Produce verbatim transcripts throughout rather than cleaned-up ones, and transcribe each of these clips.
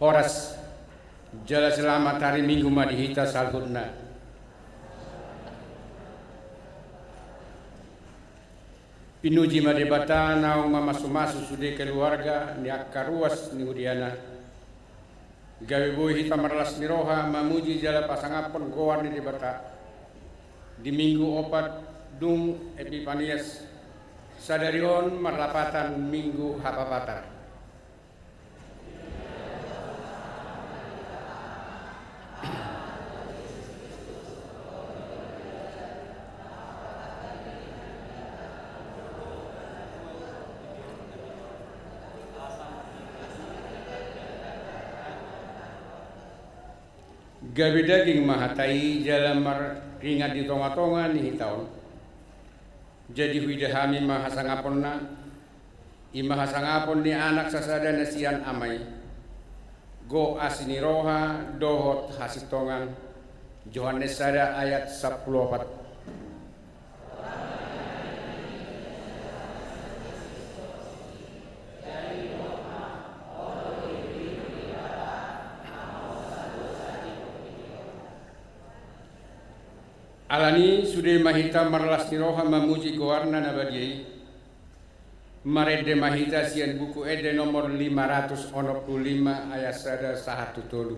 Horas jala selamat hari Minggu ma di hita saluhutna. Pinuji ma Debata naung mamasumasu sude keluarga ni angka ruas ni huria-Na. Gabe boi hita marlas ni roha mamuji jala pasangaphon goar ni Debata di Minggu opat dung Epipanias, sadari on marlapatan Minggu Hapapatar. Gabe daging ma hata i jala marringan di tongatonga ni hita on. Jadi huida hami ma hasangaponna, i ma hasangapon ni Anak sasada na sian Ama i, gok asi ni roha dohot hasintongan. Johannes sada ayat sampulu opat. Alani i sude ma hita marlas ni roha mamuji goar-Na na badia i. Marende ma hita sian Buku Ende nomor lima ratus onom pulu lima ayat sada sahat tu tolu.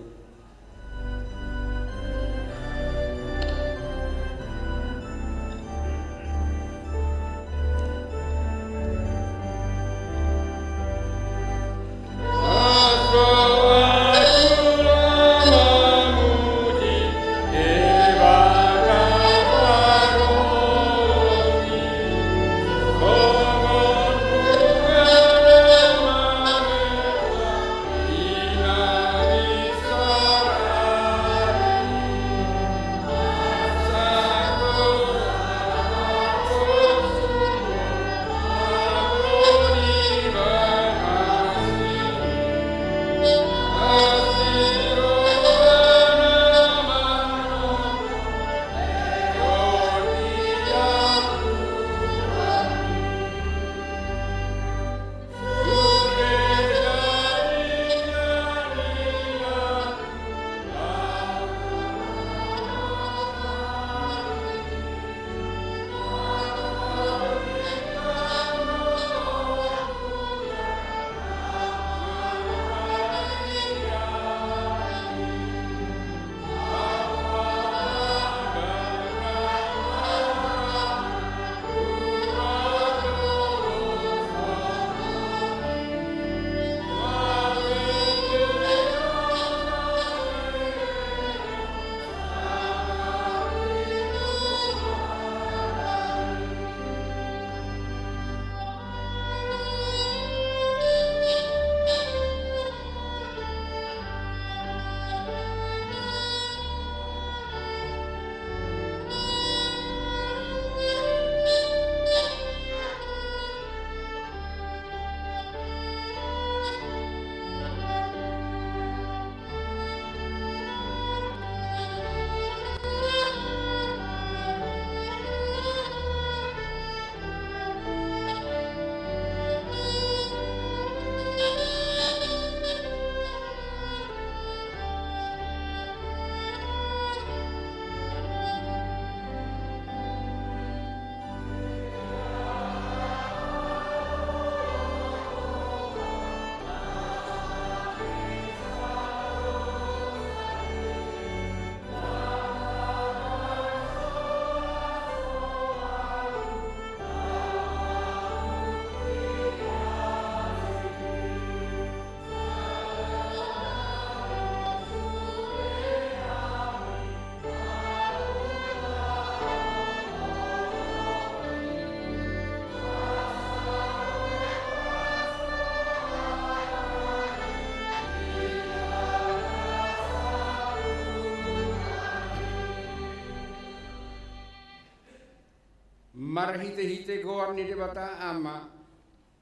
Marhitehite goar ni Debata Ama,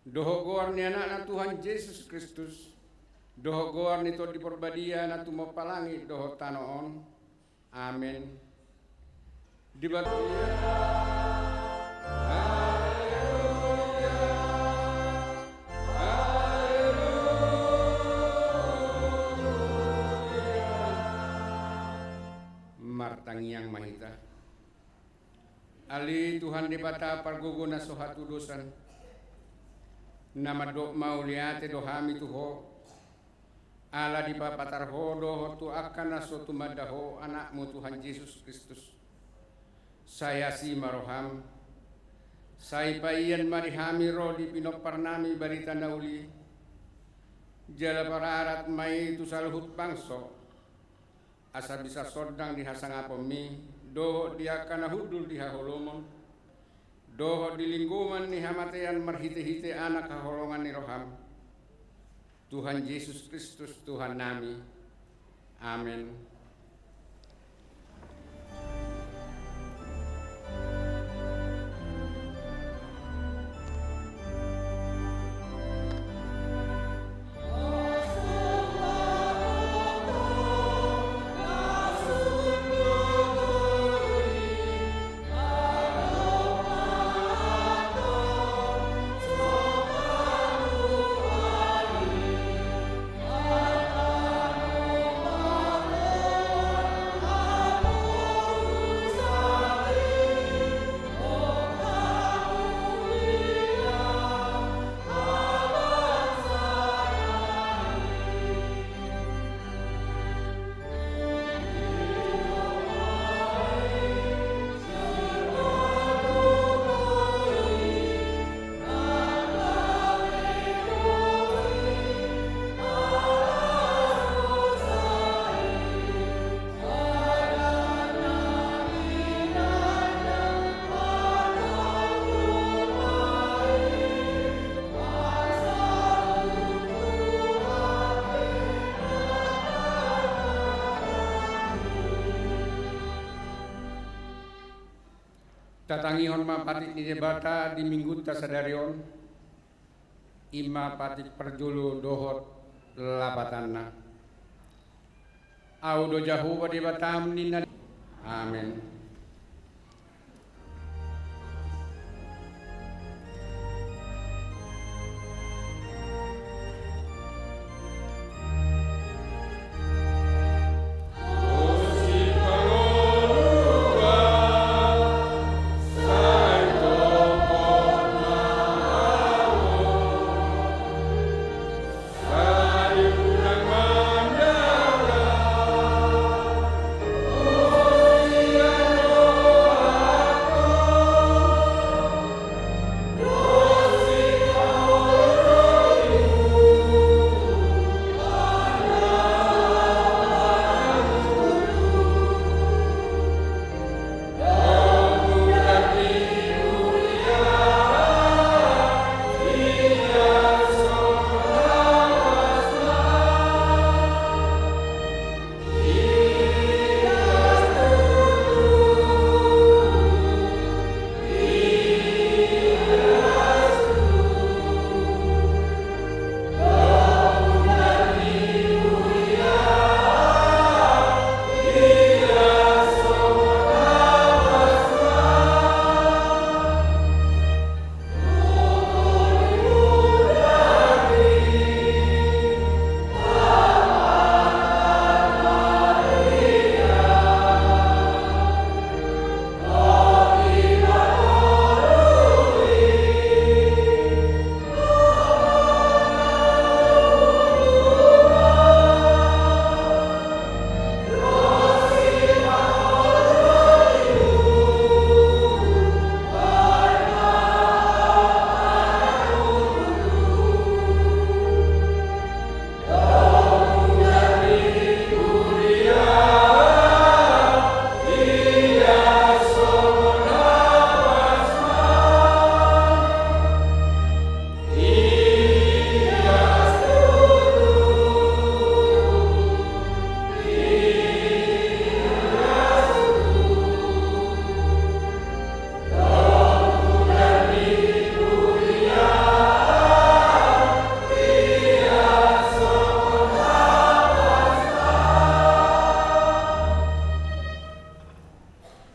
dohot goar ni Anakna Tuhan Jesus Kristus, dohot goar ni Tondi Parbadia na tumompa langit dohot tano on. Amen. Dibat- Haleluya. Haleluya. Tangiang ma hita. Ale Tuhan Debata pargogo na so hatudosan, na mandok mauliate do hami tu Ho, ala dipapatar Ho dohot tu angka na so tumanda Ho, Anakmu Tuhan Jesus Kristus. Sai asi ma roham, sai paian ma di hami ro di pinomparnami barita na uli, jala pararat ma i tu saluhut bangso, asa bisa sondang di hasangaponmi, dohot di angka na hundul di haholomon, dohot di linggoman ni hamatean marhitehite Anak haholongan ni roham, Tuhan Jesus Kristus Tuhannami. Amen. Tatangihon ma patik ni Debata di Minggunta sadari on, i ma patik parjolo dohot lapatanna. Ahu do Jahowa Debatam ninna. Amen.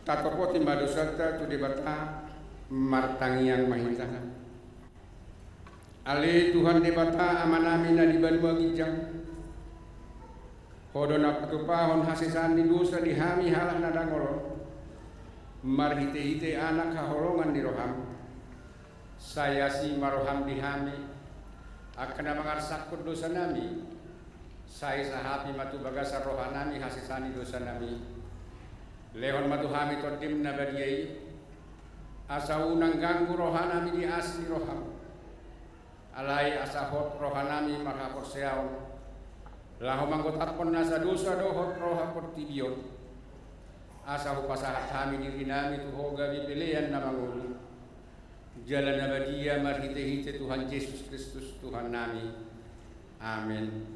Tatopoti ma dosanta tu Debata, martangiang ma hita. Ale Tuhan Debata Amanami na di banua ginjang, Ho do na patupahon hasesaan ni dosa di hami halak na dangol on, marhitehite Anak haholongan ni roham. Sai asi ma roham di hami, angka na mangarsakkon dosanami, sai sahapi ma tu bagasan rohanami hasesaan ni dosanami. Lehon ma tu hami Tondim na badia i, asa unang ganggu rohanami di asi ni roham. Alai asa hot rohanami marhaporseaon, laho manggotaphon nasa dosa dohot roha portibi on, asa hupasahat hami dirinami tu Ho gabe pelean na mangolu, jala na badia marhitehite Tuhan Jesus Kristus Tuhannami. Amen.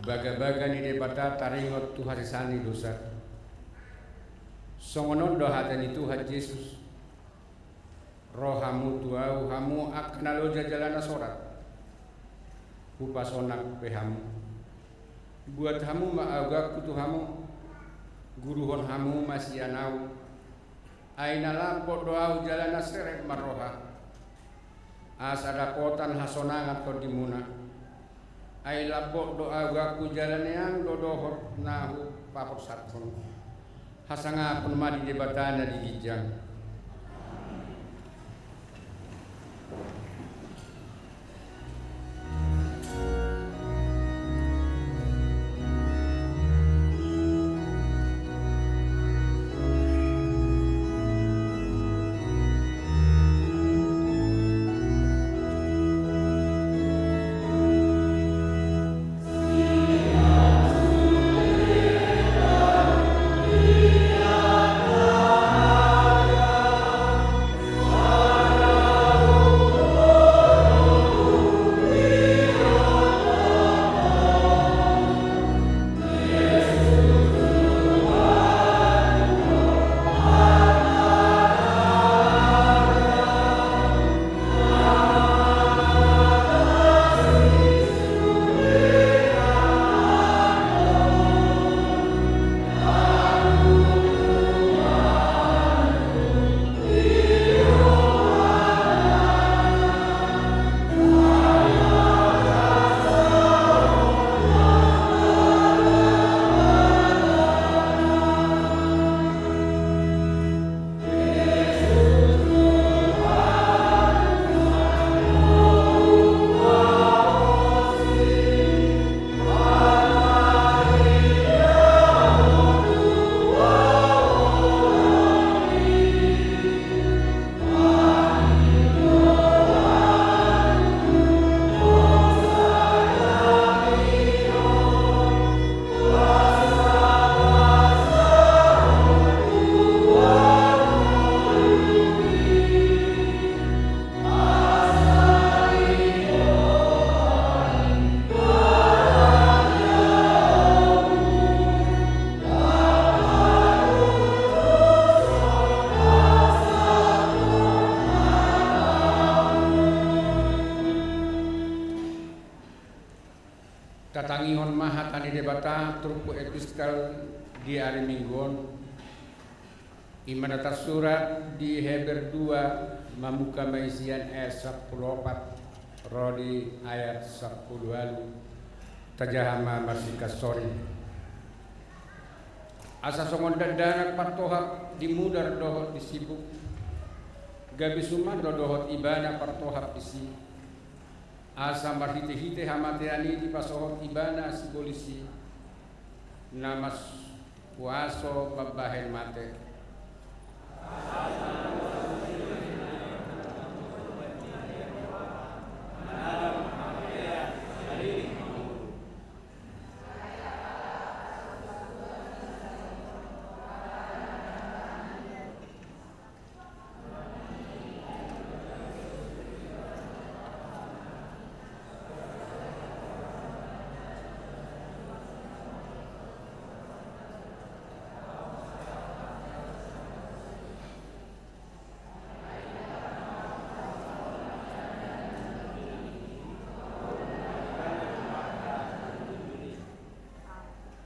Bagabaga ni Debata taringot tu hasesaan ni dosa. Songon on do hata ni Tuhan Jesus: Ro hamu tu Ahu, hamu angka na loja jala na sorat, hupasonang pe hamu. Buat hamu ma augangku tu hamu, guruhon hamu ma sian Ahu. Ai na lambok do Ahu jala na serep marroha, asa dapotan hasonangan tondimuna. Ai lambok do augangku jala neang do dohot na hupaporsathon. Hasangapon ma di Debata na di ginjang. Tatangihon ma hata ni Debata turpuk episkal di ari Minggu on. I ma na tarsurat di Heber dua, mamungka ma i sian ayat sampulu opat ro di ayat sampulu ualu. Tajaha ma marsingkat sori. Asa songon dakdanak partohap di mudar dohot di sibuk, gabe suman do dohot ibana partohap disi. Asa marhitehite hamatean i dipasohot ibana sibolis i, na mas- huaso mambahen mate.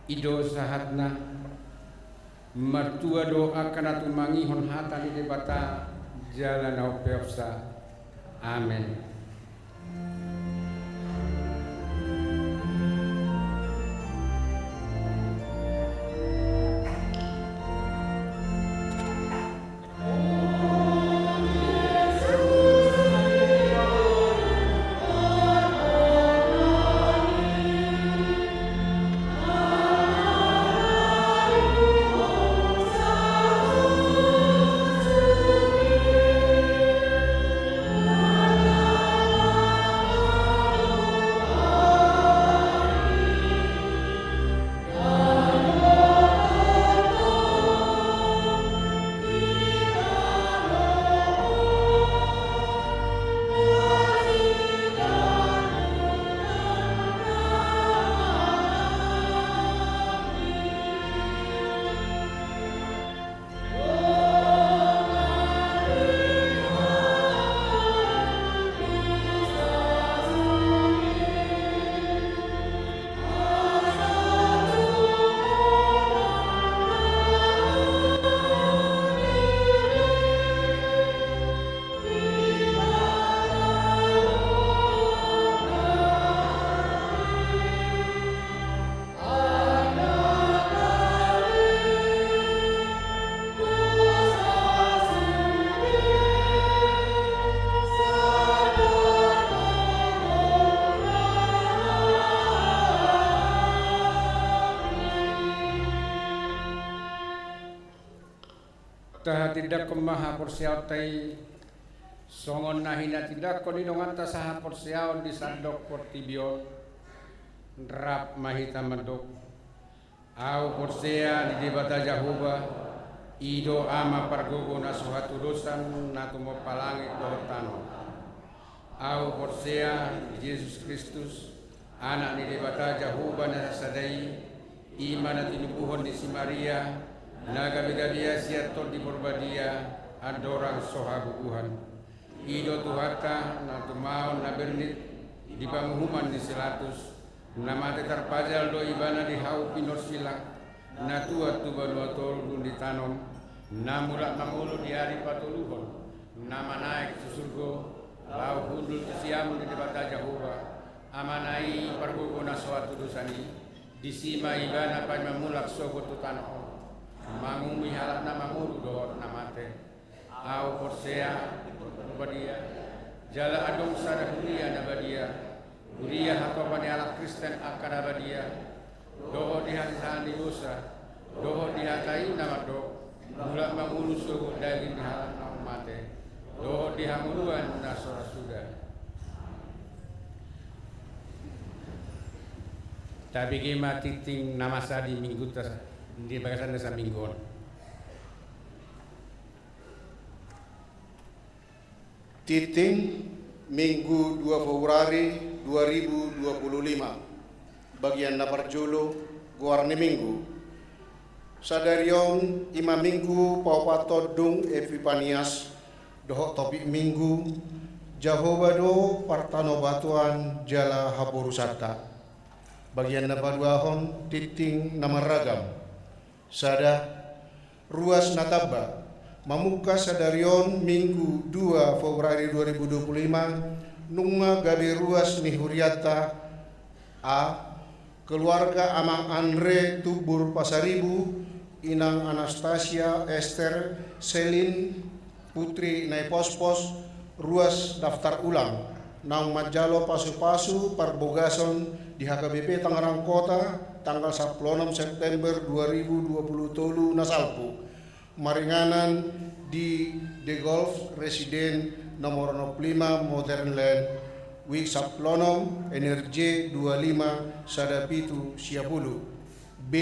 I do sahatna. Martua do angka na tumangihon hata ni Debata jala na umpeopsa. Amen. Tahatindangkon ma haporseaonta i, songon na hinatindangkon ni donganta sahaporseaon di sandok portibi on. Rap ma hita mandok. Ahu porsea di Debata Jahowa, i do Ama pargogo na so hatudosan na tumompa langit dohot tano. Ahu porsea di Jesus Kristus, Anak ni Debata Jahowa na sasada i, i ma na tinubuhon ni si Maria, na gabe-gabe ia sian Tondi Porbadia, andorang so habubuhan. I do Tuhanta, na tumaon na bernit di panguhuman ni si Latus, na mate tarpajal do Ibana di hau pinorsilang, na tuat tu banua toru nunga ditanom, na mulak mangolu di ari patoluhon, na manaek tu surgo, laho hundul tu siamun ni Debata Jahowa, Amana i pargogo na so hatudosan i, disi ma Ibana paima mulak sogot tu tano on, manguhumi halak na mangolu dohot na mate. Ahu porsea di Tondi Porbadia, jala adong sada huria na badia, huria hatopan ni halak Kristen angka na badia, dohot di hasesaan ni dosa, dohot di hata i na mandok, mulak mangolu sogot daging ni halak na mate, dohot di hangoluan na so ra suda. Tabege ma tingting na masa di minggunta sa-, di bagasan na saminggu on. Tingting, Minggu dua Februari dua ribu dua puluh lima, bagian na parjolo, goar ni Minggu. Sadari on i ma Minggu paopathon dung Epipanias, dohot topik Minggu, Jahowa do partanobatoan jala haporusanta. Bagian na paduahon, tingting na marragam. Sada, ruas na tamba. Mamungka sadari on Minggu dua Februari dua ribu dua puluh lima, nunga gabe ruas ni hurianta. A, Keluarga Amang Andre Tubur Pasaribu, Inang Anastasia, Ester, Selin, Putri Naipospos, ruas daftar ulang, naung manjalo pasu-pasu parbagason di H K B P Tangerang Kota tanggal sampulu onom September dua ribu dua puluh tolu na salpu. Maringanan di The Golf Residence nomor onom pulu lima Modern Land, wijk sampulu onom, N R J dua lima sada pitu sia pulu. B.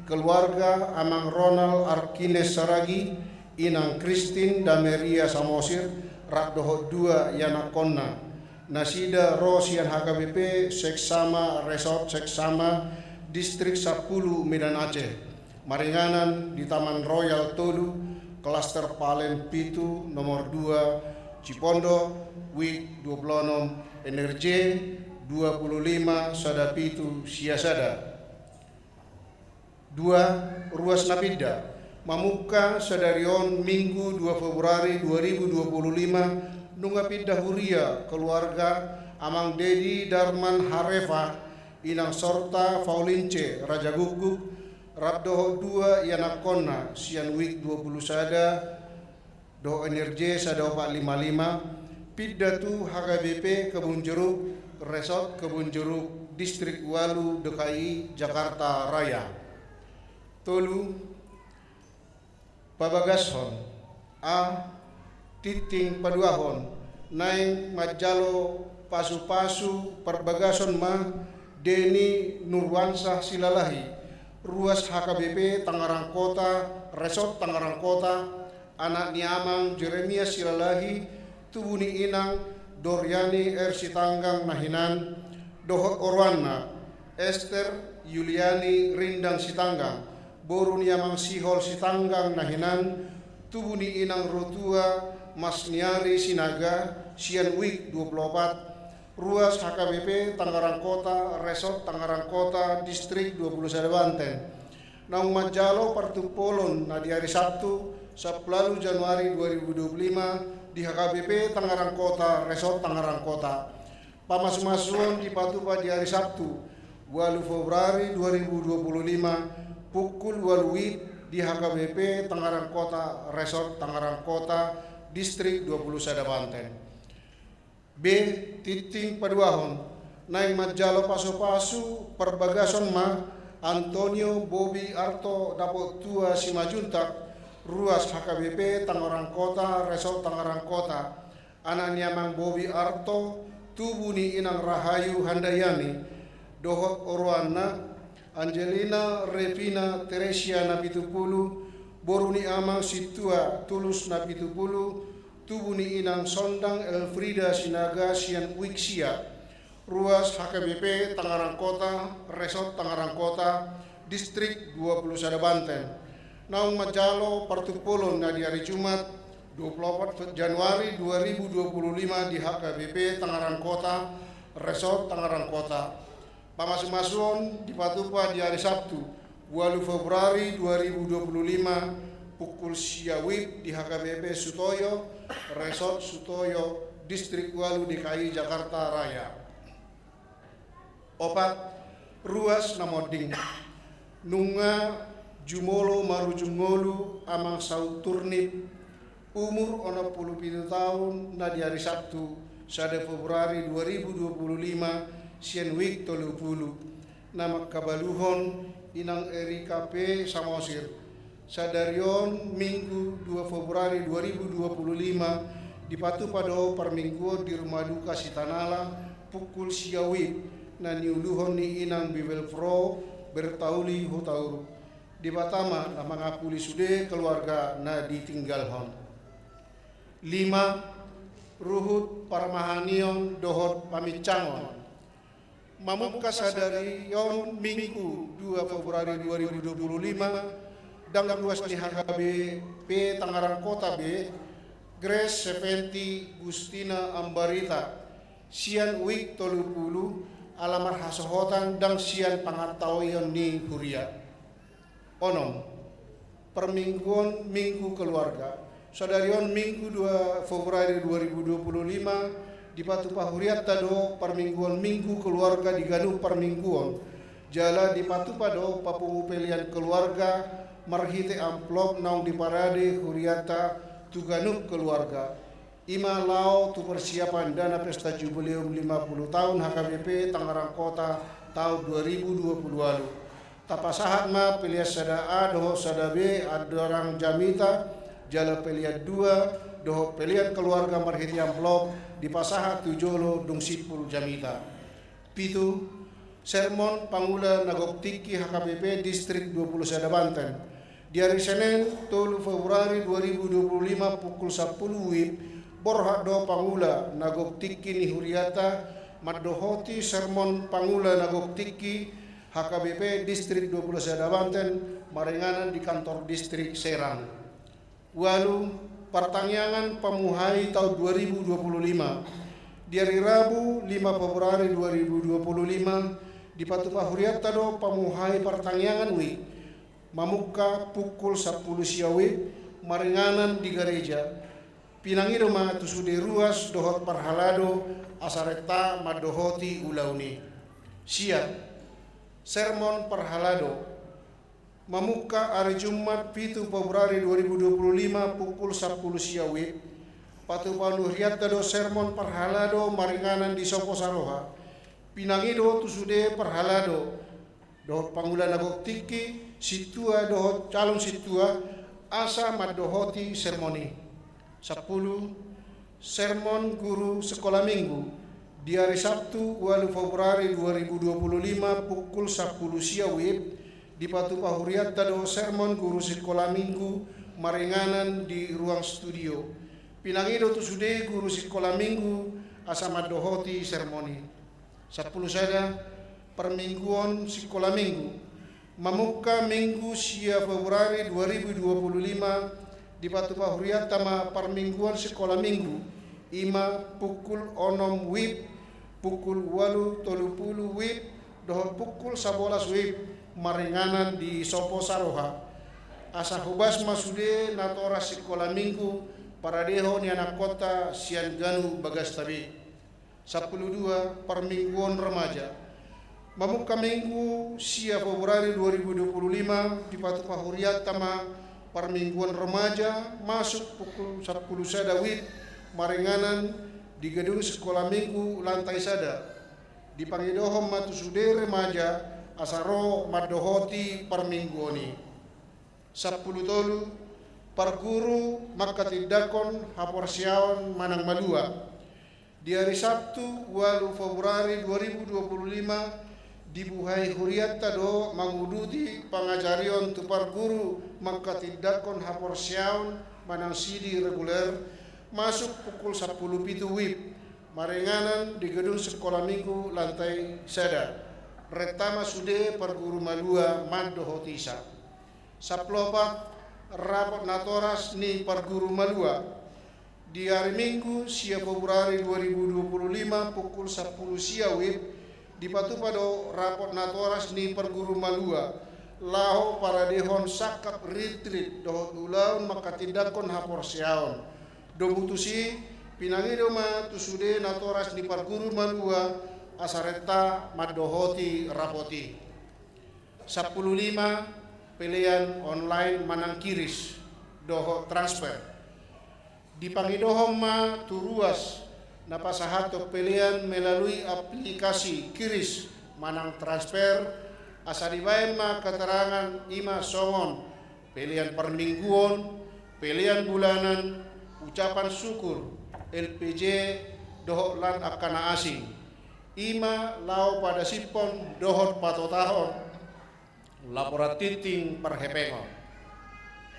Keluarga Amang Ronald Arkines Saragi, Inang Christine Dameria Samosir, rap dohot dua ianakkonna. Nasida ro sian H K B P Seksama, Resort Seksama, Distrik sampulu, Medan Aceh. Maringanan di Taman Royal tolu, Klaster Palen pitu, nomor dua, Cipondo, wijk dua pulu onom, N R J dua pulu lima sada pitu sia sada. Dua, ruas na pinda. Mamungka sadari on Minggu dua Februari dua ribu dua puluh lima, nunga pinda huria keluarga Amang Dedi Darman Harefa, Inang Sorta Faulince Rajagukguk, rap dohot dua ianakkonna sian wijk dua pulu sada dohot N R J sada opat lima lima, pinda tu H K B P Kebun Jeruk, Resort Kebun Jeruk, Distrik ualu, D K I Jakarta Raya. Tolu, pabagashon. A. Tingting paduahon, naeng manjalo pasu-pasu parbagason ma Deni Nurwansah Silalahi, ruas H K B P Tangerang Kota, Resort Tangerang Kota, anak ni Amang Jeremias Silalahi, tubu ni Inang Doriani R Sitanggang na hinan, dohot oroanna, Ester Yuliani Rindang Sitanggang, boru ni Amang Sihol Sitanggang na hinan, tubu ni Inang Rotua Masniari Sinaga, sian wijk dua pulu opat, ruas H K B P Tangerang Kota, Resort Tangerang Kota, Distrik dua pulu sada Banten. Naung manjalo partumpolon na di ari Sabtu, sampulu ualu Januari dua ribu dua puluh lima, di H K B P Tangerang Kota, Resort Tangerang Kota. Pamasu-masuon dipatupa di ari Sabtu, ualu Februari dua ribu dua puluh lima, pukul ualu wib di H K B P Tangerang Kota, Resort Tangerang Kota, Distrik dua pulu sada Banten. B. Tingting paduahon, naeng manjalo pasu-pasu parbagason ma Antonio Bobi Arto Dapot Tua Simanjuntak, ruas H K B P Tangerang Kota, Resort Tangerang Kota, anak ni Amang Bobi Arto, tubu ni Inang Rahayu Handayani, dohot oroanna, Angelina Revina Teresia na pitu pulu, boru ni Amang Sintua Tulus na pitu pulu, tubu ni Inang Sondang Elfrida Sinaga, sian wijk sia, ruas H K B P Tangerang Kota, Resort Tangerang Kota, Distrik dua pulu sada Banten. Naung manjalo partumpolon na di ari Jumat, dua pulu opat Januari dua ribu dua puluh lima, di H K B P Tangerang Kota, Resort Tangerang Kota. Pamasu-masuon dipatupa di ari Sabtu, ualu Februari dua ribu dua puluh lima, pukul sia wib di H K B P Sutoyo, Resort Sutoyo, Distrik ualu, D K I Jakarta Raya. Opat, ruas na monding. Nunga jumolo marujung ngolu Amang Saut Turnip, umur onom pulu pitu taon, na di ari Sabtu, sada Februari dua ribu dua pulu lima, sian wijk tolu pulu, na mangkabaluhon Inang Erika P Samosir. Sadari on Minggu dua Februari dua ribu dua pulu lima, dipatupa do parmingguon di rumah duka Sitanala, pukul sia wib, na niuluhon ni Inang Bibelvrouw Bertauli Hutauruk. Debata ma na mangapuli sude keluarga na ditinggalhon. Lima, ruhut parmahanion dohot pamincangon. Mamungka sadari on Minggu dua Februari dua ribu dua puluh lima, dang ruas ni H K B P Tangerang Kota be, Grace Seventy Gustina Ambarita, sian wijk tolu pulu, ala marhasohotan dang sian pangantaoion ni huria. Onom, parmingguon Minggu Keluarga. Sadari on Minggu dua Februari dua ribu dua puluh lima, dipatupa hurianta do parmingguon Minggu Keluarga di ganup parmingguon. Jala dipatupa do papungu pelean keluarga marhite amplop naung diparade hurianta tu ganup keluarga. I ma laho tu persiapan dana pesta jubileum lima puluh tahun H K B P Tangerang Kota tahun dua ribu dua puluh ualu. Tapasahat ma pelean sada A dohot sada B andorang jamita, jala pelean dua dohot pelean keluarga marhite amplop dipasahat tu jolo dung simpul jamita. Pitu, sermon pangula na gok tingki H K B P Distrik dua puluh sada Banten. Di ari Senen, tolu Februari dua ribu dua puluh lima pukul sampulu WIB, borhat do pangula na gok tingki ni hurianta mandohoti sermon pangula na gok tingki H K B P Distrik dua puluh sada Banten maringanan di kantor distrik Serang. Ualu, partangiangan pamuhai taon dua ribu dua puluh lima. Di ari Rabu, lima Februari dua ribu dua puluh lima, dipatupa hurianta do pamuhai partangiangan WIB. Mamungka pukul sampulu sia WIB, maringanan di gareja. Pinangido ma tu sude ruas dohot parhalado asa renta mandohoti ulaon i. Sia, sermon parhalado. Mamungka ari Jumat pitu Februari dua ribu dua puluh lima pukul sampulu sia WIB, patupaon hurianta do sermon parhalado maringanan di Sopo Saroha. Pinangido tu sude parhalado dohot pangula na gok tingki, sintua dohot calon sintua, asa mandohoti sermon i. Sampulu, sermon guru sekolah minggu. Di ari Sabtu, ualu Februari dua ribu dua puluh lima pukul sampulu sia WIB, dipatupa hurianta do sermon guru sekolah minggu maringanan di ruang studio. Pinangido tu sude guru sekolah minggu asa mandohoti sermon i. Sampulu sada, parmingguon sekolah minggu. Mamungka Minggu sia Februari dua ribu dua puluh lima, dipatupa hurianta ma parmingguon sekolah minggu, i ma pukul onom WIB, pukul ualu tolu pulu WIB, dohot pukul sabolas WIB, maringanan di Sopo Saroha. Asa hobas ma sude natoras sekolah minggu paradehon ni anakkonta sian ganup bagasta be. Sampulu dua, parmingguon remaja. Mamungka Minggu sia Februari dua ribu dua puluh lima, dipatupa hurianta ma parmingguon remaja masuk pukul sampulu sada WIB maringanan di gedung sekolah minggu lantai sada. Dipangidohon ma tu sude remaja asa ro mandohoti parmingguon i. Sampulu tolu, parguru mangkatindangkon haporseaon manang malua. Di ari Sabtu, ualu Februari dua ribu dua puluh lima, dibuhai hurianta do manguduti pangajarion tu parguru mangkatindangkon haporseaon manang sidi reguler, masuk pukul sampulu pitu WIB, maringanan di gedung sekolah minggu lantai sada. Renta ma sude parguru malua mandohotisa. Sampulu opat, rapot natoras ni parguru malua. Di ari Minggu sia Februari dua ribu dua puluh lima pukul sampulu sia WIB, dipatupa do rapot natoras ni parguru malua laho paradehon sangkap ritrit dohot ulaon mangkatindangkon haporseaon. Domu tusi, pinangido ma tu sude natoras ni parguru malua asa renta mandohoti rapot i. Sampulu lima, pelean online manang kiris dohot transfer. Dipangidohon ma tu ruas na pasahathon pelean melalui aplikasi kiris manang transfer, asa dibaen ma keterangan, i ma songon pelean parmingguon, pelean bulanan, ucapan syukur, L P J, dohot lan angka na asing. I ma laho padasiphon dohot patotahon laporan tintin parhepengon.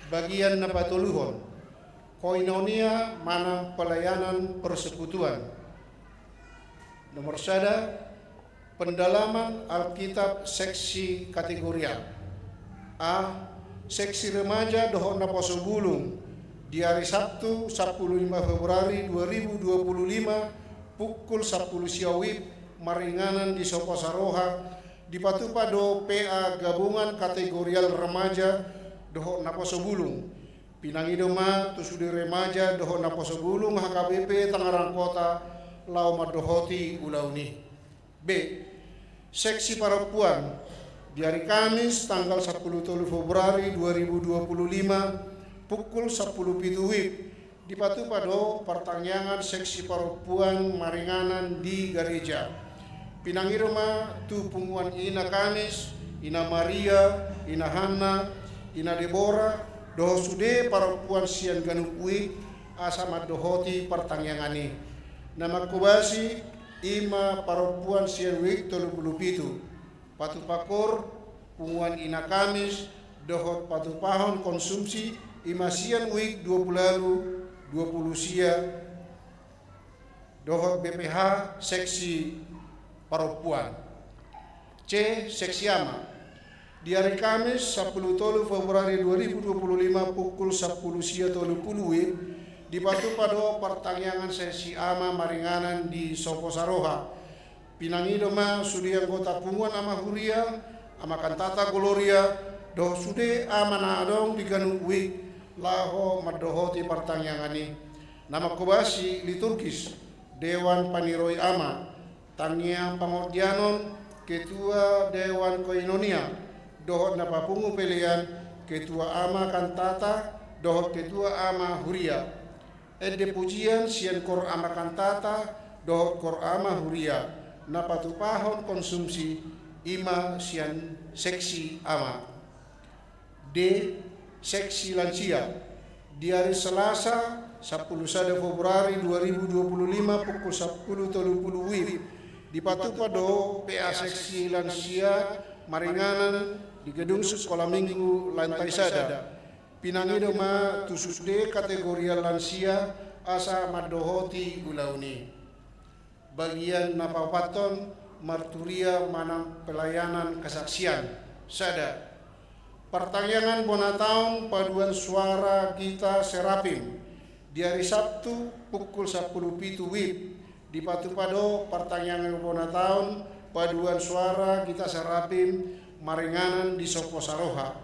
Bagian na patoluhon, koinonia manang pelayanan persekutuan. Nomor sada, pendalaman Alkitab seksi kategorial. A, seksi remaja dohot naposo bulung. Di ari Sabtu, sampulu lima Februari dua ribu dua puluh lima, pukul sampulu sia WIB, maringanan di Sopo Saroha, dipatupa do P A gabungan kategorial remaja dohot naposo bulung. Pinangido ma tu sude remaja dohot naposo bulung H K B P Tangerang Kota laho mandohoti ulaon i. B, seksi parompuan. Di ari Kamis tanggal sampulu tolu Februari dua ribu dua puluh lima, pukul sampulu pitu wib, dipatupa do partangiangan seksi parompuan maringanan di gareja. Pinangido ma tu punguan Ina Kamis, Ina Maria, Ina Hanna, Ina Debora, dohot sude parompuan sian ganup wib, asa mandohoti partangiangan i. Na mangkobasi i ma parompuan sian wib tolu pulu pitu. Patupa kor, punguan Ina Kamis, dohot patupahon konsumsi, i ma sian wib dua pulu ualu, dua pulu sia, dohot B P H seksi parompuan. C, seksi ama. Di ari Kamis sampulu tolu Februari dua ribu dua puluh lima, pukul sampulu sia tolu pulu wib, dipatupa do partangiangan seksi ama maringanan di Sopo Saroha. Pinangido ma sude anggota punguan ama huria, ama kantata Gloria, dohot sude ama na adong di ganup wib, laho mandohoti partangiangan i. Na mangkobasi liturgis, dewan paniroi ama, tangiang pangordianon, ketua dewan koinonia, dohot na papungu pelean, ketua ama kantata, dohot ketua ama huria. Ende pujian sian kor ama kantata, dohot kor ama huria, na patupahon konsumsi, i ma sian seksi ama. D, seksi lansia. Di ari Selasa sampulu sada Februari dua ribu dua puluh lima, pukul sampulu tolu pulu wib, dipatupa do P A seksi lansia maringanan di gedung sekolah minggu lantai sada. Pinangido ma tu sude kategoria lansia asa mandohoti ulaon i. Bagian na paopathon, marturia manang pelayanan kesaksian. Sada. Partangiangan bona taon paduan suara Gita Serapim. Di ari Sabtu pukul sampulu pitu wib, dipatupa do partangiangan bona taon paduan suara Gita Serapim maringanan di Sopo Saroha.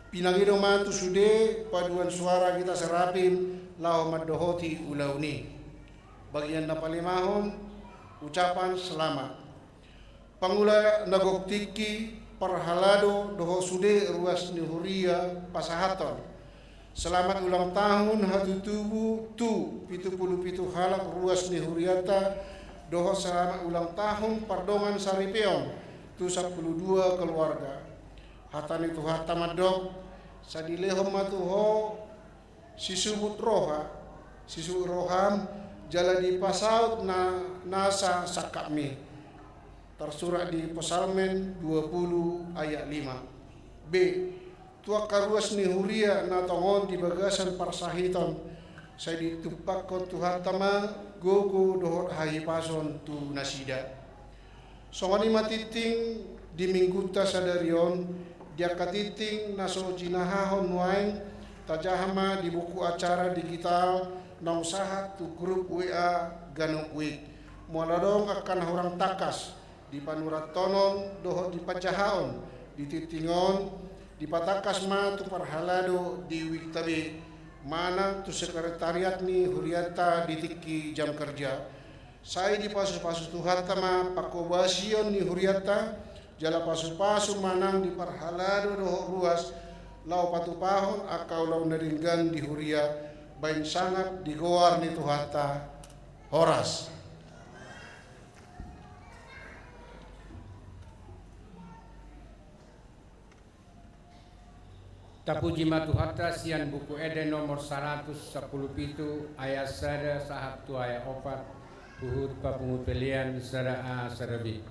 Pinangido ma tu sude paduan suara Gita Serapim laho mandohoti ulaon i. Bagian na palimahon, ucapan selamat. Pangula na gok tingki, parhalado dohot sude ruas ni huria pasahathon selamat ulang tahun hatutubu tu pitu pulu pitu halak ruas ni hurianta, dohot selamat ulang tahun pardongan saripeon tu sampulu dua keluarga. Hata ni Tuhanta mandok, sai dilehon ma tu ho sisubut roha, sisubut roham, jala dipasaut na nasa sangkapmi. Tarsurat di Psalmen dua pulu ayat lima. B. Tu angka ruas ni huria na tongon di bagasan parsahiton, sai ditumpakkon Tuhanta ma gogo dohot hahipason tu nasida. Songon i ma tingting di minggunta sadari on, di angka tingting na so jinahahon nuaeng, tajaha ma di buku acara digital naung sahat tu grup W A ganup wib. Molo adong angka na hurang tangkas di panurathonon dohot di panjahaon di tingting on, dipatangkas ma tu parhalado di wibta be, manang tu sekretariat ni hurianta di tingki jam kerja. Sai dipasupasu Tuhanta ma pangkobasion ni hurianta, jala pasupasu ma nang di parhalado dohot ruas, laho patupahon angka ulaon na denggan di huria, baen sangap di goar ni Tuhanta. Horas. Tapuji ma Tuhanta sian Buku Ende nomor saratus sampulu pitu, ayat sada sahat tu ayat opat, huhut papungu pelean sada A sada B.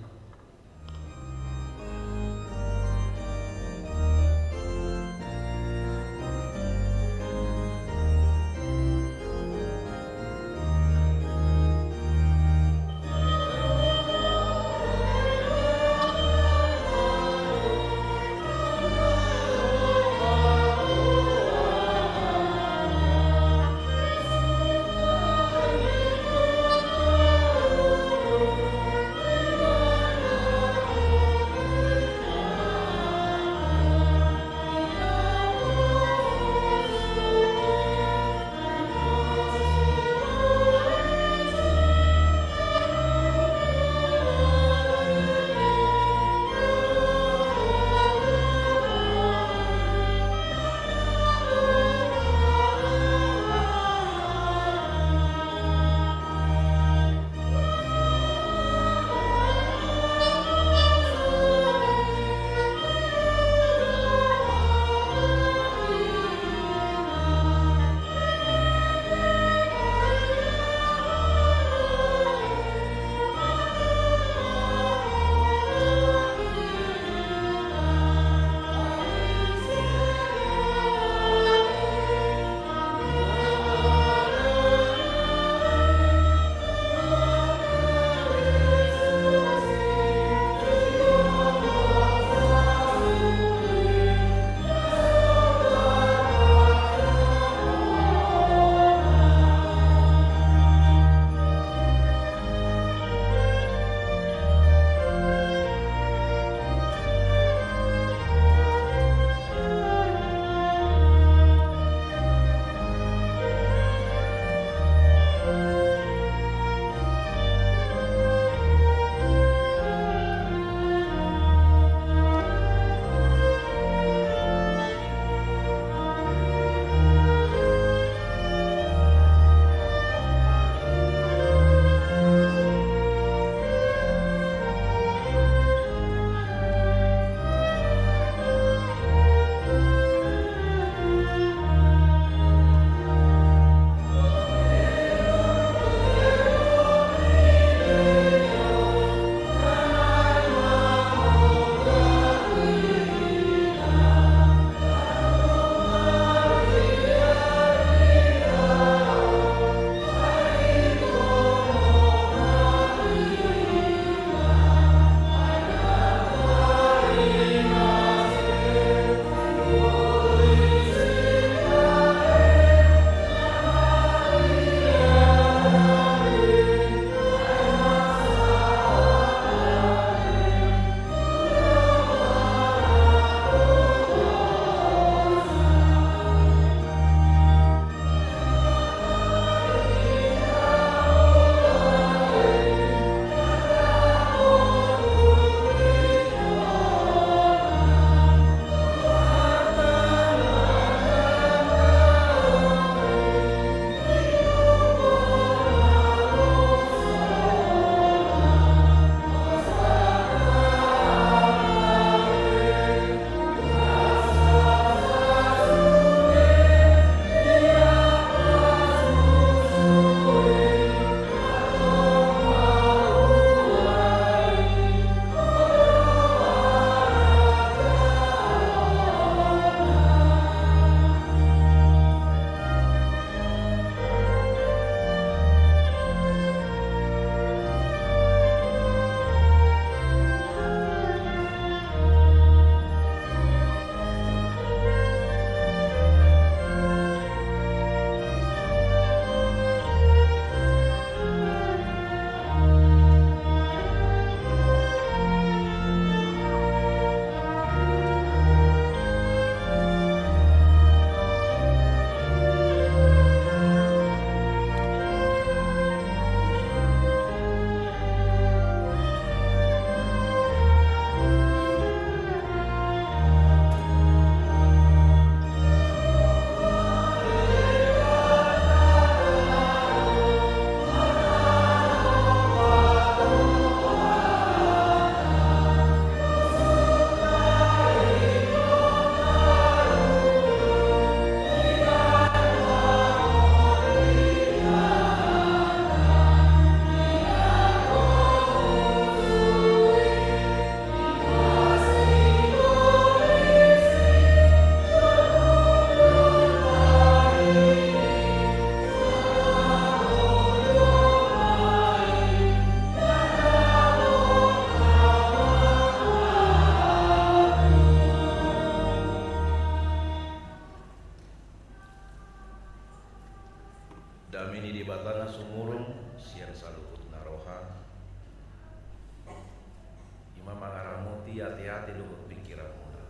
hati dohot pingkiranmuna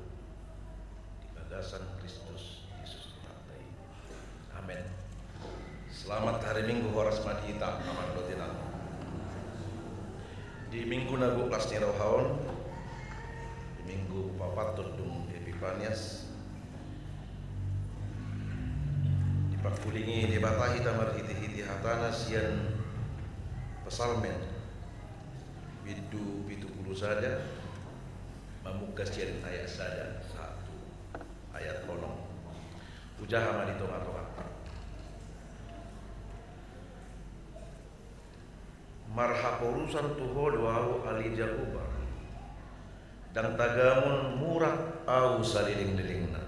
di bagasan Kristus Jesus Tuhanta i. Amen. Selamat hari Minggu, horas ma di hita, amang dohot inang. Di Minggu na gok las ni roha on, di Minggu paopat dung Epipanias, dipangkulingi Debata hita marhite-hite hatana sian Psalmen bindu pitu pulu sada, mamungka sian ayat sada sahat tu ayat onom. Hujaha ma di tonga-tonga. Marhaporusan tu Ho do ahu, ale Jahowa, ndang tagamon murak ahu saleleng-lelengna.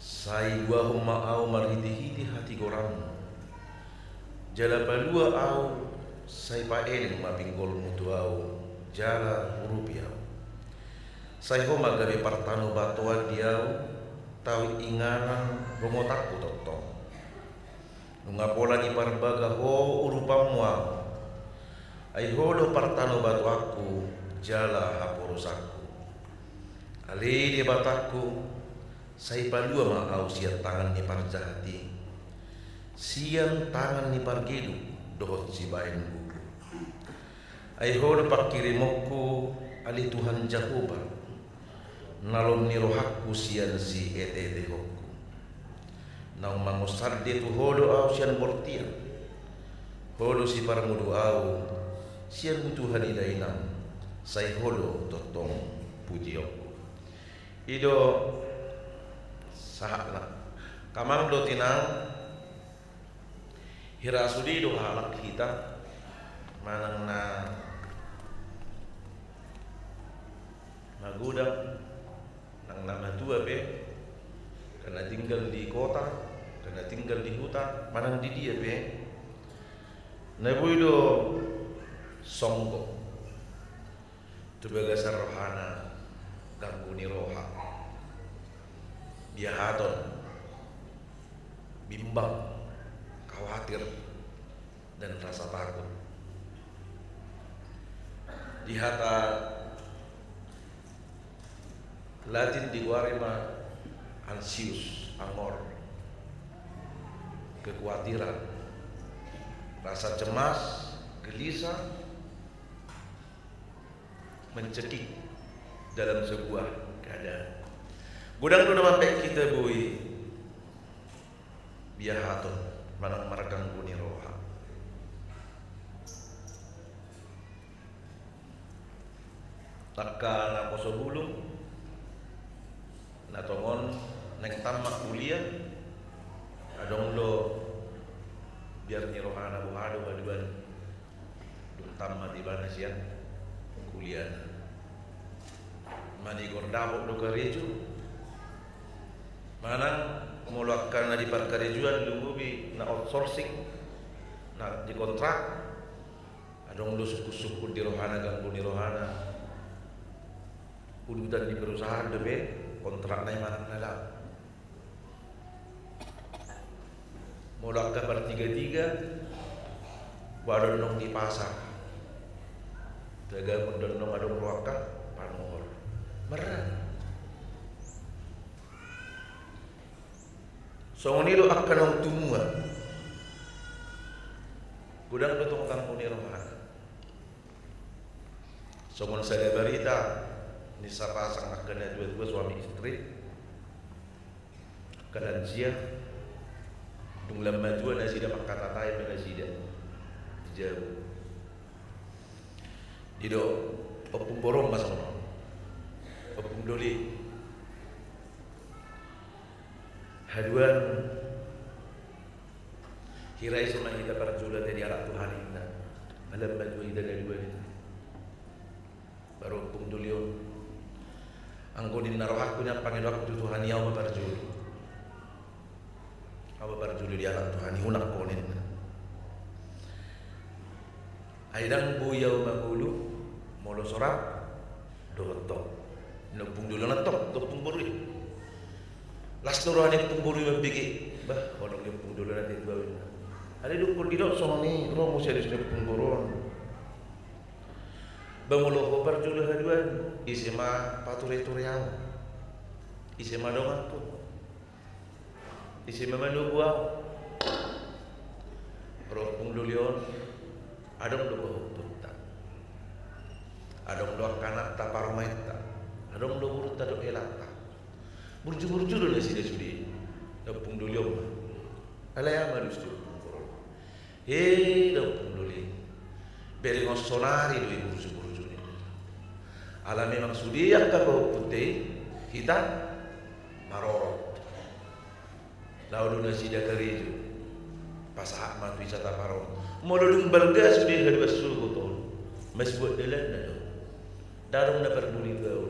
Sai luahon ma ahu marhite-hite hatigoranmu, jala palua ahu, sai paeleng ma pinggolmu tu ahu, jala urupi ahu. Sai Ho ma gabe partanobatoan di ahu, tau inganan rongotanku tongtong. Nunga pola diparbaga Ho urupanmu ahu, ai Ho do partanobatoanku jala haporusanku. Ale Debatangku, sai palua ma ahu sian tangan ni parjahat i, sian tangan ni pargeduk dohot sibahen buku. Ai Ho do pangkirimonku, ale Tuhan Jahowa, nalom ni rohangku sian sieteetehonku. Naung mangonsande tu Ho do ahu sian bortian. Ho do siparmudu ahu sian butuha ni dainang, sai Ho do tongtong pujionku. I do sahatna. Amang dohot inang, hira sude do halak hita, manang na magodang, nang na matua pe, angka na tinggal di kota, angka na tinggal di huta, manang di dia pe, na boi do songgo tu bagasan rohana ganggu ni roha, biahaton, bimbang, khawatir, dan rasa takut. Di hata Latin digoari ma anxious, angor, kekuatiran, rasa cemas, gelisah, mencekik dalam sebuah keadaan. Godang do na mambahen hita boi biahaton manang marganggu ni roha. Angka na poso bulung, na tongon naeng tamat kuliah, adong do biar ni rohana boha do haduan dung tamat ibana sian kuliahna. Manigor dapot do karejo, manang molo angka na di parkarejoan, lumobi na outsourcing, na di kontrak, adong do sungkun-sungkun di rohana, ganggu ni rohana. Udutan di perusahaan dope kontrakna i manang na laho. Molo angka partiga-tiga, boha do annon di pasar, tagamon do annon adong ro angka panuhor. Marrang. Songon i do angka naung tumua. Godang do tong ganggu ni rohana. Songon sada barita ni sapasang angka na tua-tua, suami istri, angka lansia, dung lam matua nasida, mangkatatai ma nasida di jabu. I do, ompung boru ma songon on, ompung doli. Haduan, hira ise ma hita parjolo ate dialap Tuhan i, ninna. Lam matua hita na dua, ninna. Baru ompung doli on, anggo ninna rohangku, ninna, pangidoanku tu Tuhan i, ahu ma parjolo. Ahu ma parjolo dialap Tuhan i, unang ho, ninna. Ai ndang boi ahu mangolu molo so rap dohot ho, ninna ompung doli on antong tu ompung boru i. Las do roha ni ompung boru i mambege, bah, holong ni ompung doli on ate tu ahu, ninna. Alai dung didok songon i, ro muse alus ni ompung boru on. Ba molo ho parjolo haduan, ise ma pature-ture ahu? Ise ma donganku? Ise ma manogu ahu? Ro ompung doli on, adong do pahompunta. Adong do angka anakta, parumaenta. Adong do gurunta dohot helanta. Burju-burju do nasida sude. Ompung doli on ma. Alai aha ma disi ompung doli on? He, da ompung doli. Berengon sonari do i burju-burju ni. Ala memang sude angka pahompunta i, hita marorot. Laho do nasida karejo. Pasahat ma tu i sataparorot. Molo dung balga sude haduan sogot on, masibuat dalanna do. Ndang adong na parduli tu ahu.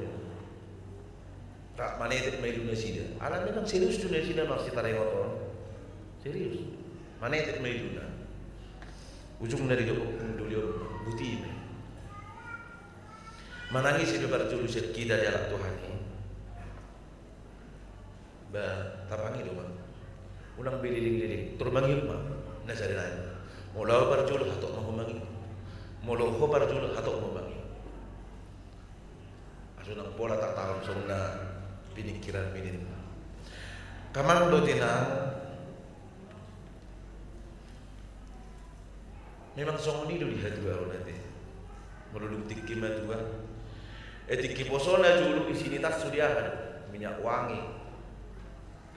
Rap manetek ma iluna nasida. Ala memang serius do nasida marsitarengot on. Serius. Manetek ma iluna. Ujungna didok ompung doli on, buti ma i. Manang ise pe parjolo sian hita dialap Tuhan i, ba tapangido ma. Unang be leleng-leleng, tor mangihut ma na sada nai. Molo ahu parjolo, hatop ma ho mangihut. Molo ho parjolo, hatop ma ho mangihut. Asa unang pola tartaon songon na piningkiranmi ninna. Angka amang dohot inang, memang songon i do di hatuaon ate. Molo dung tingki matua, eh, tingki poso na jolo isi ni tas sude aha do? Minyak wangi.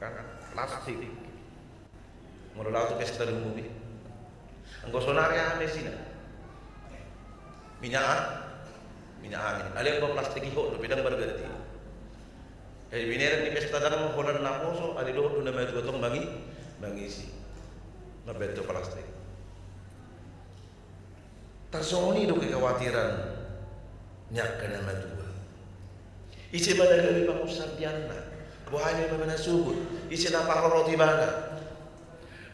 Kan plastik. Molo laho tu pesta dung mubi. Anggo sonari aha ma isina? Minyak a-, minyak angin. Alai anggo plastik i hot dope, ndang marganti. Jadi binereng ni pesta ndang holan naposo, alai dohot do na matua tong mangi-, mangisi. Mambahen tu plastik. Tarsongon i do kekhawatiran ni angka na matua. Ise ma na gabe pangunsandeanna? Boha ma ibana na sogot? Ise na parorot ibana?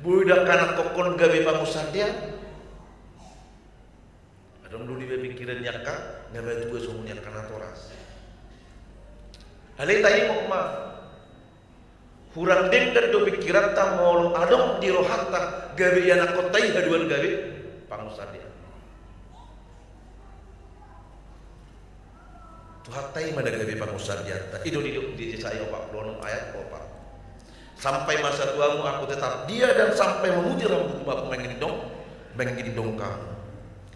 Boi do angka anakkon gabe pangunsandean? Adong do di pingkiran ni angka na matua songon i angka natoras. Alai taingot ma. Hurang denggan do pingkiranta molo adong di rohanta gabe ianakkonta i haduan gabe pangunsandean. Tuhanta i ma na gabe pangunsandeanta. I do didok di Jesaya opat pulu onom ayat opat. Sampai masa tuamu aku tetap dia, dan sampai memutih rambutmu aku menggendong, menggendong kamu.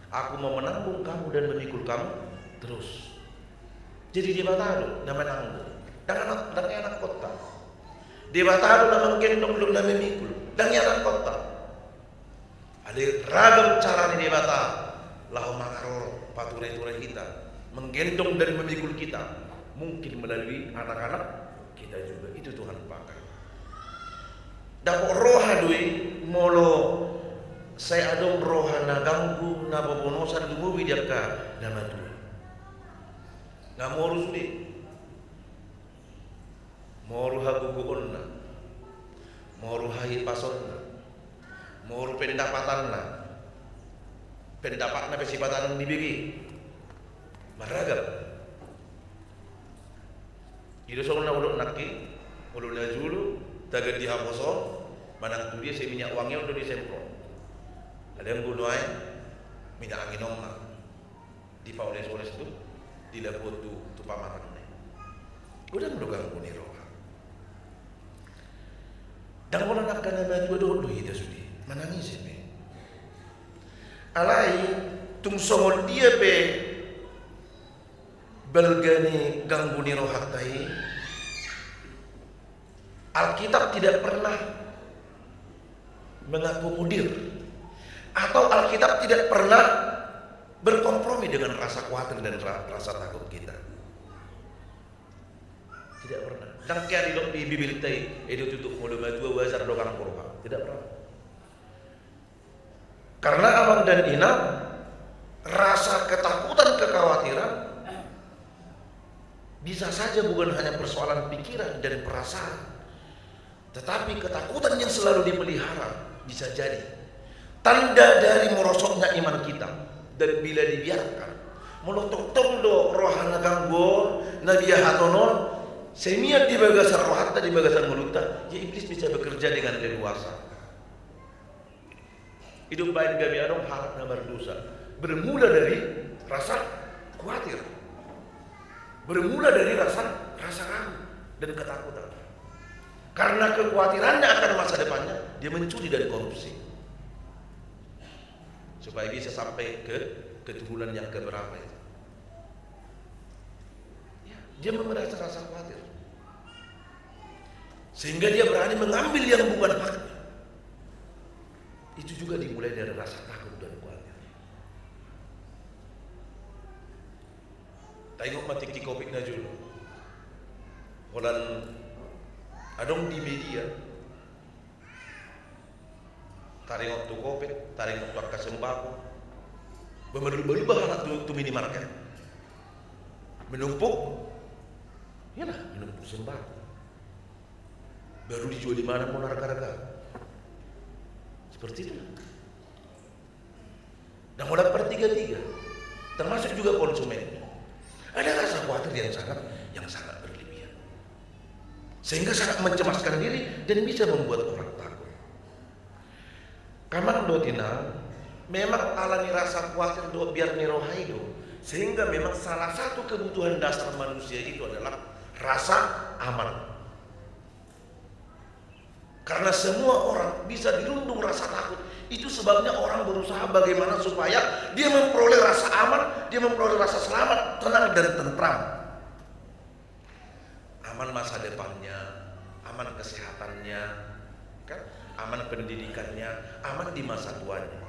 Aku mau menanggung kamu dan memikul kamu terus. Jadi Debata do na mananggung. Ndang anak, ndang ianakkonta. Debata do na manggendong dohot na mamikul. Ndang ianakkonta. Alai ragam cara ni Debata laho mangarorot, pature-ture hita, menggendong dan memikul kita. Mungkin melalui anak-anak kita juga. Itu Tuhan pakai. Dapot roha do i molo sai adong roha na ganggu, na bobonosan lumobi di angka na matua. Nga moru sude. Moru hagogoonna. Moru hahipasonna. Moru pendapatanna. Pendapatna pe sipata na dibege. Marragam. I do songon na hudok nangkin, molo na jolo, tagan di haposo, manang tu dia sai minyak wangi on do disemprot. Alai anggo nuaeng, minyak angin on ma. Dipaoles-oles tu, dilabuhon tu, tu pamatangna i. Godang do ganggu ni roha. Ndang holan angka na matua dohot do hita sude, manang ise pe. Alai, tung songon dia pe balga ni ganggu ni rohanta i, Alkitab tidak pernah mengakomodir, atau Alkitab tidak pernah berkompromi dengan rasa khawatir dan ra-, rasa takut kita. Tidak pernah. Ndang hea didok di Bibelta i, eh, do tutu molo matua wajar do ganggu roha. Tidak pernah. Karena amang dan inang, rasa ketakutan, kekhawatiran bisa saja bukan hanya persoalan pikiran dan perasaan, tetapi ketakutan yang selalu dipelihara bisa jadi tanda dari merosotnya iman kita. Dan bila dibiarkan, molo tongtong do roha na ganggu on, na biahaton on, sai mian di bagasan rohanta, di bagasan ngolunta, ya iblis bisa bekerja dengan leluasa. I do umbahen gabe adong halak na mardosa, bermula dari rasa Khawatir bermula dari rasa, rasa ragu dan ketakutan. Karena kekhawatirannya akan masa depannya, dia mencuri dan korupsi supaya bisa sampai ke keturunan yang keberapa itu. Ya, dia merasa rasa khawatir. Sehingga dia berani mengambil yang bukan haknya. Itu juga dimulai dari rasa takut dan khawatir. Taingot ma tingki covid na jolo. Holan adong di media, taringot tu covid, taringot tu angka sembako. Berubah-ubah halak tu, tu minimarket. Menumpuk, iyalah, menumpuk sembako. Baru dijual di mana pun harga-harga. Seperti itu. Dan holan per tiga-tiga, termasuk juga konsumen, ada rasa khawatir yang sangat, yang sangat berlebihan, sehingga sangat mencemaskan diri dan bisa membuat orang takut. Amang dohot inang, memang alani rasa khawatir dohot biar ni roha i do, sehingga memang salah satu kebutuhan dasar manusia itu adalah rasa aman. Karena semua orang bisa dirundung rasa takut. Itu sebabnya orang berusaha bagaimana supaya dia memperoleh rasa aman, dia memperoleh rasa selamat, tenang, dan tentram. Aman masa depannya, aman kesehatannya, kan? Aman pendidikannya, aman di masa tuanya.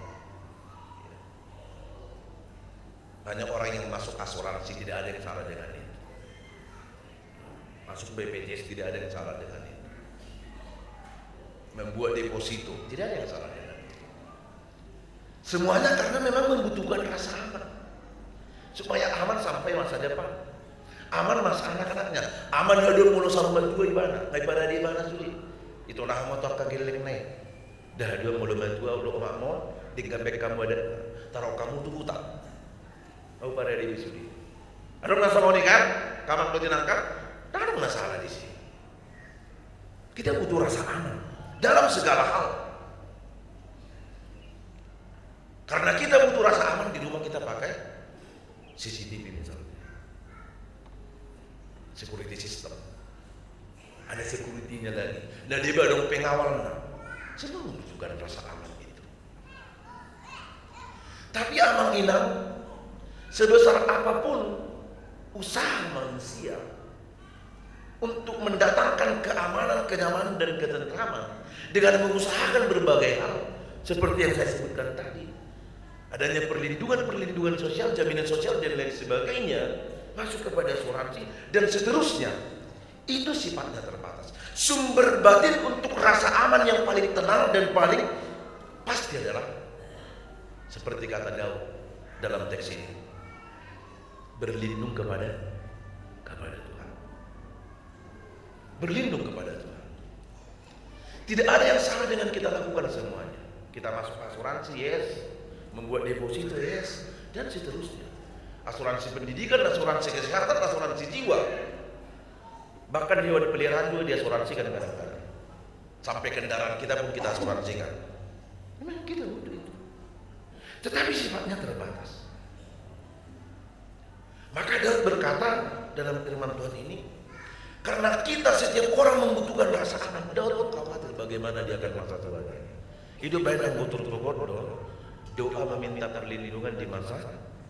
Banyak orang yang masuk asuransi, tidak ada yang salah dengan itu. Masuk B P J S, tidak ada yang salah dengan itu. Membuat deposito, tidak ada yang salah dengan itu. Semuanya karena memang membutuhkan rasa aman. Supaya aman sampai masa depan. Aman masa anak-anaknya. Aman haduan molo saur matua ibana, nunga diparade ibana sude. Ito na hamu tu angka gellengna i. Ndada haduan molo matua, olo omak mon, denggan baen hamu adat, taruhon hamu tu huta. Au parade i sude. Adong na songon i kan, amang dohot inang kan? Ndada adong na salah disi. Kita butuh rasa aman dalam segala hal. Karena kita butuh rasa aman, di rumah kita pakai C C T V misalnya. Security system. Ada security-nya lagi. Nah, dia adong pengawalna. Semua membutuhkan rasa aman itu. Tapi amang inang, sebesar apapun usaha manusia untuk mendatangkan keamanan, kenyamanan, dan ketentraman dengan mengusahakan berbagai hal seperti yang saya sebutkan tadi, adanya perlindungan-perlindungan sosial, jaminan sosial, dan lain sebagainya, masuk kepada asuransi, dan seterusnya. Itu sifatnya terbatas. Sumber batin untuk rasa aman yang paling tenang dan paling pasti adalah seperti kata Daud dalam teks ini, berlindung kepada, kepada Tuhan. Berlindung kepada Tuhan. Tidak ada yang salah dengan kita lakukan semuanya. Kita masuk asuransi, yes. Membuat deposito, yes. Dan seterusnya. Asuransi pendidikan, asuransi kesehatan, asuransi jiwa. Bahkan hewan peliharaan juga diasuransikan kadang-kadang. Sampai kendaraan kita pun kita asuransikan. Memang kita butuh itu. Tetapi sifatnya terbatas. Maka Daud berkata dalam firman Tuhan ini, karena kita setiap orang membutuhkan rasa aman, Daud pun khawatir bagaimana dia akan masa tuanya. Ido baen anggo turpuk on do, doa meminta perlindungan di masa,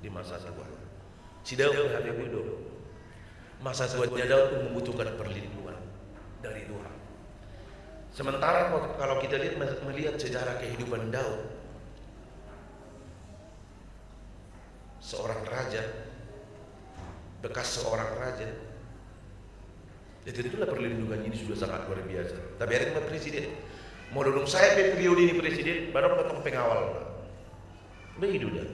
di masa tua. Si Daud hape ido. Masa tuanya Daud pun membutuhkan perlindungan dari Tuhan. Sementara kalau kita lihat, melihat sejarah kehidupan Daud, seorang raja, bekas seorang raja, ya tentulah perlindungan ini sudah sangat luar biasa. Tabereng ma presiden. Molo dung sae pe periode ni presiden, baru potong pengawal. Begitu dah.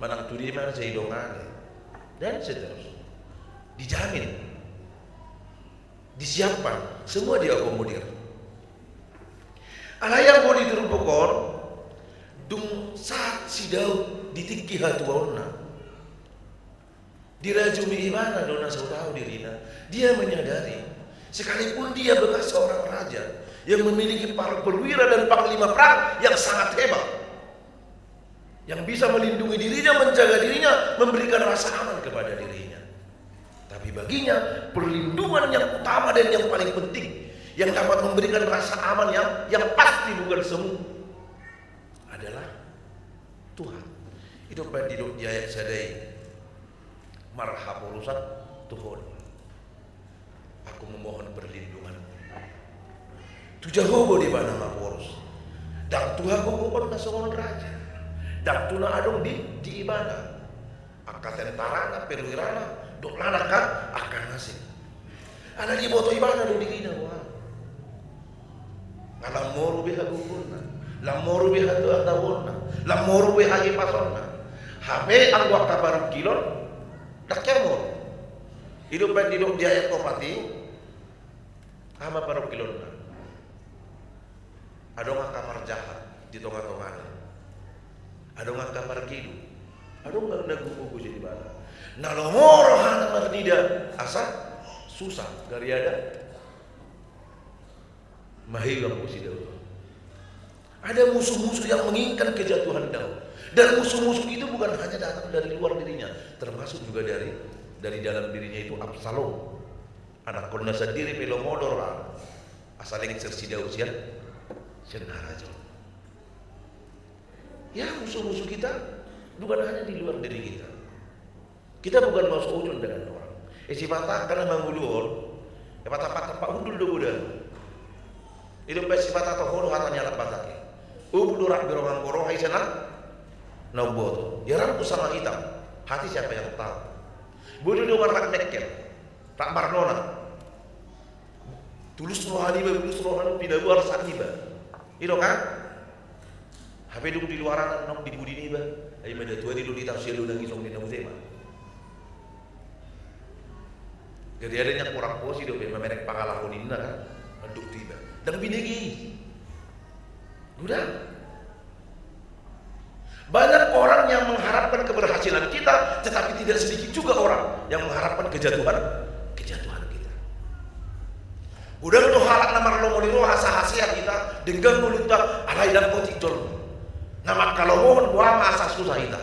Manang tu dia mana saya dong ada. Dan seterusnya. Dijamin. Disiapkan. Semua diakomodir. Alai anggo di turpuk on, dung sahat si Daud di tingki hatuaonna, dirajumi ibana do na so tau dirina. Dia menyadari, sekalipun dia bekas seorang raja yang memiliki para perwira dan panglima perang yang sangat hebat, Yang bisa melindungi dirinya, menjaga dirinya, memberikan rasa aman kepada dirinya. Tapi baginya, perlindungan yang utama dan yang paling penting, yang dapat memberikan rasa aman yang, yang pasti bukan semu, adalah Tuhan. I do umbahen didok di ayat sada i, marhaporusan tu Ho do. Aku memohon perlindungan tu Jahowa do ibana maporus. Ndang tu hagogoonna songon raja, ndang tu na adong di, di ibana, angka tentarana, perwirana, dohot lan angka, angka na asing. Ala diboto ibana do dirina, wah. Nga lam moru be hagogoonna, lam moru be hata-, hataonna, lam moru be hahipasonna. Hape anggo angka parungkilon, ndang hea moru. I do umbahen didok di ayat opat i, aha ma parungkilonna? Adong angka parjahat di tonga-tongana. Adong angka parkidu. Adong angka na gogo-gogo jadi bala. Na lomo rohana marnida asa susah gariada mahilang pusi Daud. Ada musuh-musuh yang menginginkan kejatuhan Daud. Dan musuh-musuh itu bukan hanya datang dari luar dirinya, termasuk juga dari, dari dalam dirinya, itu Absalom. Anakkonna sandiri pe lomo do rohana asa lengser si Daud sian, sian harajaon. Ya, musuh-musuh kita bukan hanya di luar diri kita. Kita bukan mau seujung dengan orang. Eh, sipata angka na mangolu on, eh, patah-patah pak hundul do godang. I do umbahen sipata toho do hata ni halak Batak i. Ubu do rap birongan goroha i sana, na umboto. Ya rap sama hitam. Hati siapa yang tahu? Bulu do marrak mekkel. Rap marnona. Tulus roha niba, tulus roha niba, pinabuar saat niba. I do kan? Hape dung di luaran annon di pudi niba. Ai mada tuani do di tahu sialu nangisong di namu tema. Jadi ada nyak kurang posi do be mamerek pangalaho ninna kan? Manduk tiba. Ndang binege i. Godang. Banyak orang yang mengharapkan keberhasilan kita, tetapi tidak sedikit juga orang yang mengharapkan kejatuhan, kejatuhan kita. Godang do halak na marlomo ni roha asa hasea hita, denggan ngolunta, alai ndang otik jolma. Na mangkalomohon boha ma asa susah hita.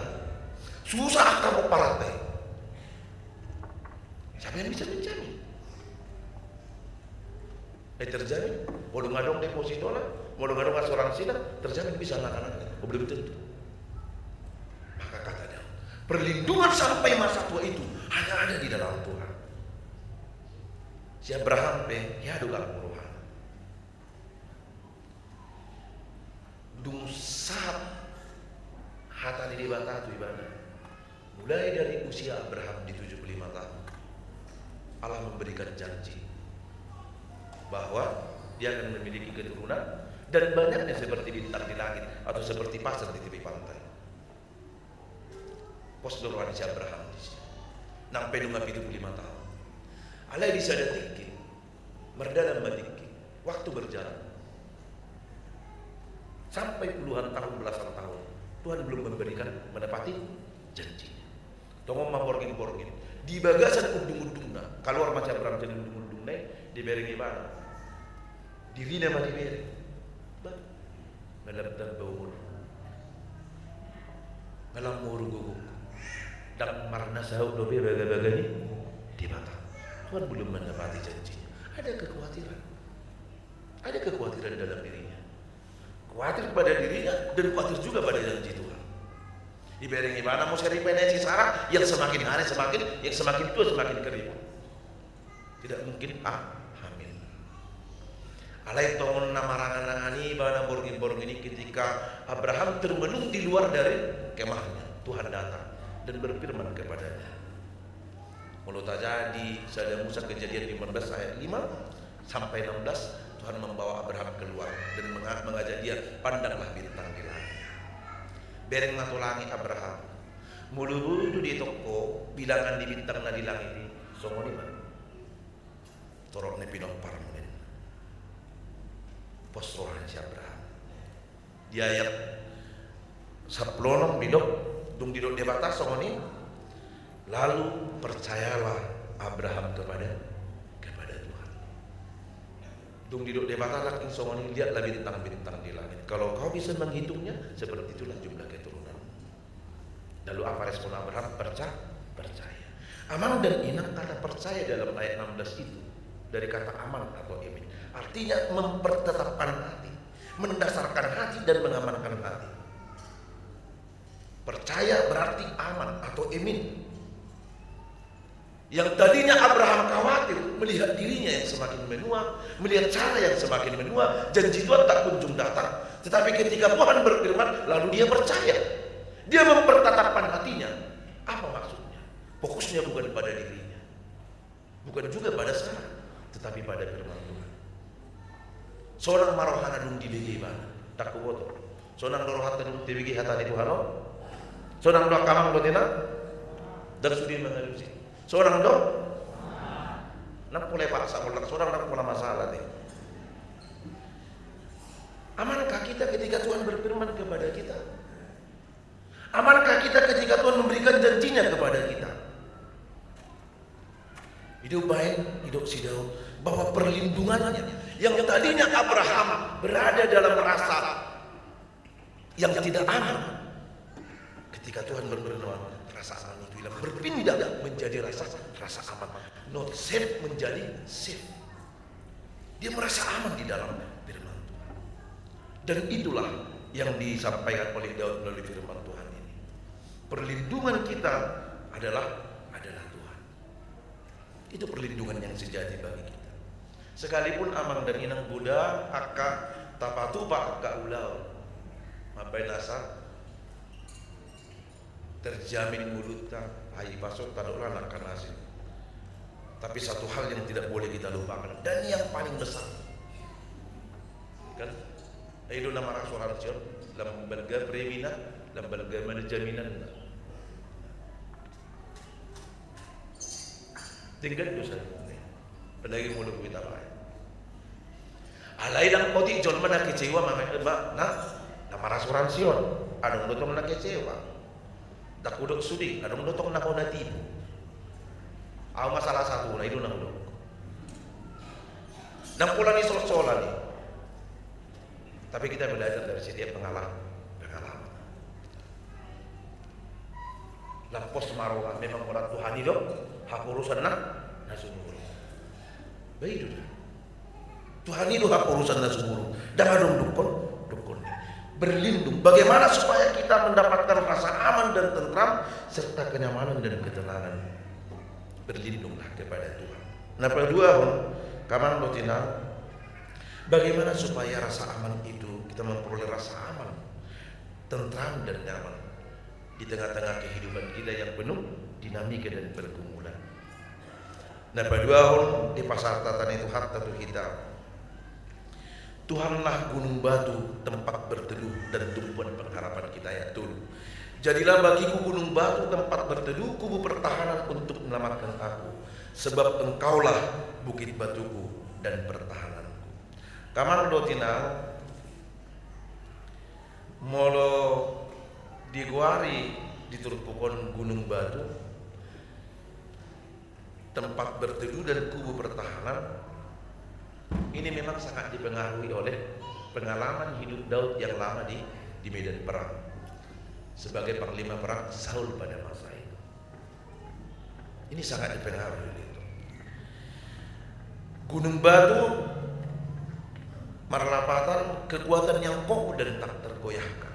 Susah angka pomparan pe. Siapa yang bisa menjamin? Eh, terjamin. Molo nggak dong depositona, molo nggak dong asuransinya, terjamin bisa anak-anaknya. Oh, belum tentu. Maka kata Daud, perlindungan sampai masa tua itu hanya ada di dalam Tuhan. Si Abraham pe, ya, do gak rohana. Dung sahat hata ni Debata tu ibana. Mulai dari usia Abraham di tujuh puluh lima tahun, Allah memberikan janji bahwa dia akan memiliki keturunan dan banyaknya seperti bintang di langit atau seperti pasir di tepi pantai. Pos do roha ni si Abraham disi. Nang pe nunga pitu puluh lima tahun. Alai di sada tingki, mardalan ma tingki. Waktu berjalan. Sampai puluhan tahun, belasan tahun. Tuhan belum memberikan, menepati janjinya. Tongon ma borngin-borngin. Di bagasan undung-undungna. Kaluar ma si Abraham sian undung-undungna i, dibereng ibana. Dirina ma dibereng. Bah, nga lam tamba umur. Nga lam moru gogongku. Ndang marnasaut dope bagabaga ni Debata. Tuhan belum menepati janjinya. Ada kekhawatiran. Ada kekhawatiran dalam dirinya. Khawatir pada dirinya dan khawatir juga pada janji Tuhan. Dibereng ibana muse ripe na i si Sara, yang semakin hari semakin, yang semakin tua semakin keriput. Tidak mungkin, ah, hamil. Alai tongon na marangan-angan i ibana borngin-borngin i ketika Abraham termenung di luar dari kemahnya, Tuhan datang dan berfirman kepadanya. Molo tajaha di Sada Musa, Kejadian lima belas ayat lima sampai enam belas, Tuhan membawa Abraham keluar dan menga-, mengajak dia, "Pandanglah bintang di langit." Bereng ma tu langit Abraham. Molo boto dietong ho bilangan ni bintang na di langit i, songon i ma torop ni pinomparmu ninna. Pos roha ni si Abraham. Di ayat sampulu onom didok, dung didok Debata songon i, lalu percayalah Abraham kepada, kepada Tuhan. Dung didok Debata nangkin songon i, lihatlah bintang-bintang di langit. Kalau kau bisa menghitungnya, seperti itulah jumlah keturunan. Lalu apa respon Abraham? Perca-, percaya. Amang dan inang, kata percaya dalam ayat enam belas itu dari kata aman atau emin. Artinya mempertetapkan hati, mendasarkan hati dan mengamankan hati. Percaya berarti aman atau emin. Yang tadinya Abraham khawatir melihat dirinya yang semakin menua, melihat Sara yang semakin menua, janji Tuhan tak kunjung datang. Tetapi ketika Tuhan berfirman, lalu dia percaya. Dia mempertatapkan hatinya. Apa maksudnya? Fokusnya bukan pada dirinya. Bukan juga pada Sara, tetapi pada firman Tuhan. Sonang ma rohana dung dibege ibana. Ndang huboto. Sonang do rohanta dung dibege hata ni Tuhan on? Sonang do angka amang dohot inang? Ndang sude mangalusi. Sonang do? Ndang pola ipaksa, sonang ndang pola masalah dei. Amankah kita ketika Tuhan berfirman kepada kita? Amankah kita ketika Tuhan memberikan janjinya kepada kita? Didok baen, didok si Daud, bahwa perlindungannya, yang tadinya Abraham berada dalam rasa yang tidak aman, ketika Tuhan berfirman, rasa aman itu hilang, berpindah menjadi rasa, rasa aman. Not safe menjadi safe. Dia merasa aman di dalam firman Tuhan. Dan itulah yang disampaikan oleh Daud melalui firman Tuhan ini. Perlindungan kita adalah, adalah Tuhan. Itu perlindungan yang sejati bagi kita. Sekalipun amang dan inang, godang angka tapatupa angka ulaon, mambaen asa terjamin ngolunta, ai pasot tadok lan angka na asing. Tapi satu hal yang tidak boleh kita lupakan dan yang paling besar, kan? Ai do na marasuransi on, lam balga premina, lam balga ma na jaminanna. Denggan do sa. Apalagi molo hita baen. Alai ndang otik jolma na kecewa ma, ma, na, na marasuransi on. Adong do tong na kecewa. Ndang hudok sude, adong do tong na hona tipu. Au ma salah satu na i do na hudok. Ndang pola ni solsolan i. Tapi kita belajar dari setiap pengalaman, pengalaman. Lam pos ma roha, memang ora Tuhan i do haporusan na, na sumurung. Ba i do da. Tuhan i do haporusan na sumurung. Ndang adong dokkon, dokkon. Berlindung. Bagaimana supaya kita mendapatkan rasa aman dan tentram serta kenyamanan dan ketenangan? Berlindunglah kepada Tuhan. Na paduahon, angka amang dohot inang, bagaimana supaya rasa aman itu, kita memperoleh rasa aman, tentram dan nyaman di tengah-tengah kehidupan kita yang penuh dinamika dan pergumulan. Na paduahon, dipasahat hata ni Tuhanta tu hita. Tuhanlah gunung batu, tempat berteduh dan tumpuan pengharapan kita, ayat tolu. Jadilah bagiku gunung batu, tempat berteduh, kubu pertahanan untuk menyelamatkan aku. Sebab Engkaulah bukit batuku dan pertahananku. Angka amang dohot inang, molo digoari di turpuk on gunung batu, tempat berteduh dan kubu pertahanan, ini memang sangat dipengaruhi oleh pengalaman hidup Daud yang lama di, di medan perang sebagai panglima perang Saul pada masa itu. Ini sangat dipengaruhi oleh itu. Gunung batu marlapatan kekuatan yang kokoh dan tak tergoyahkan.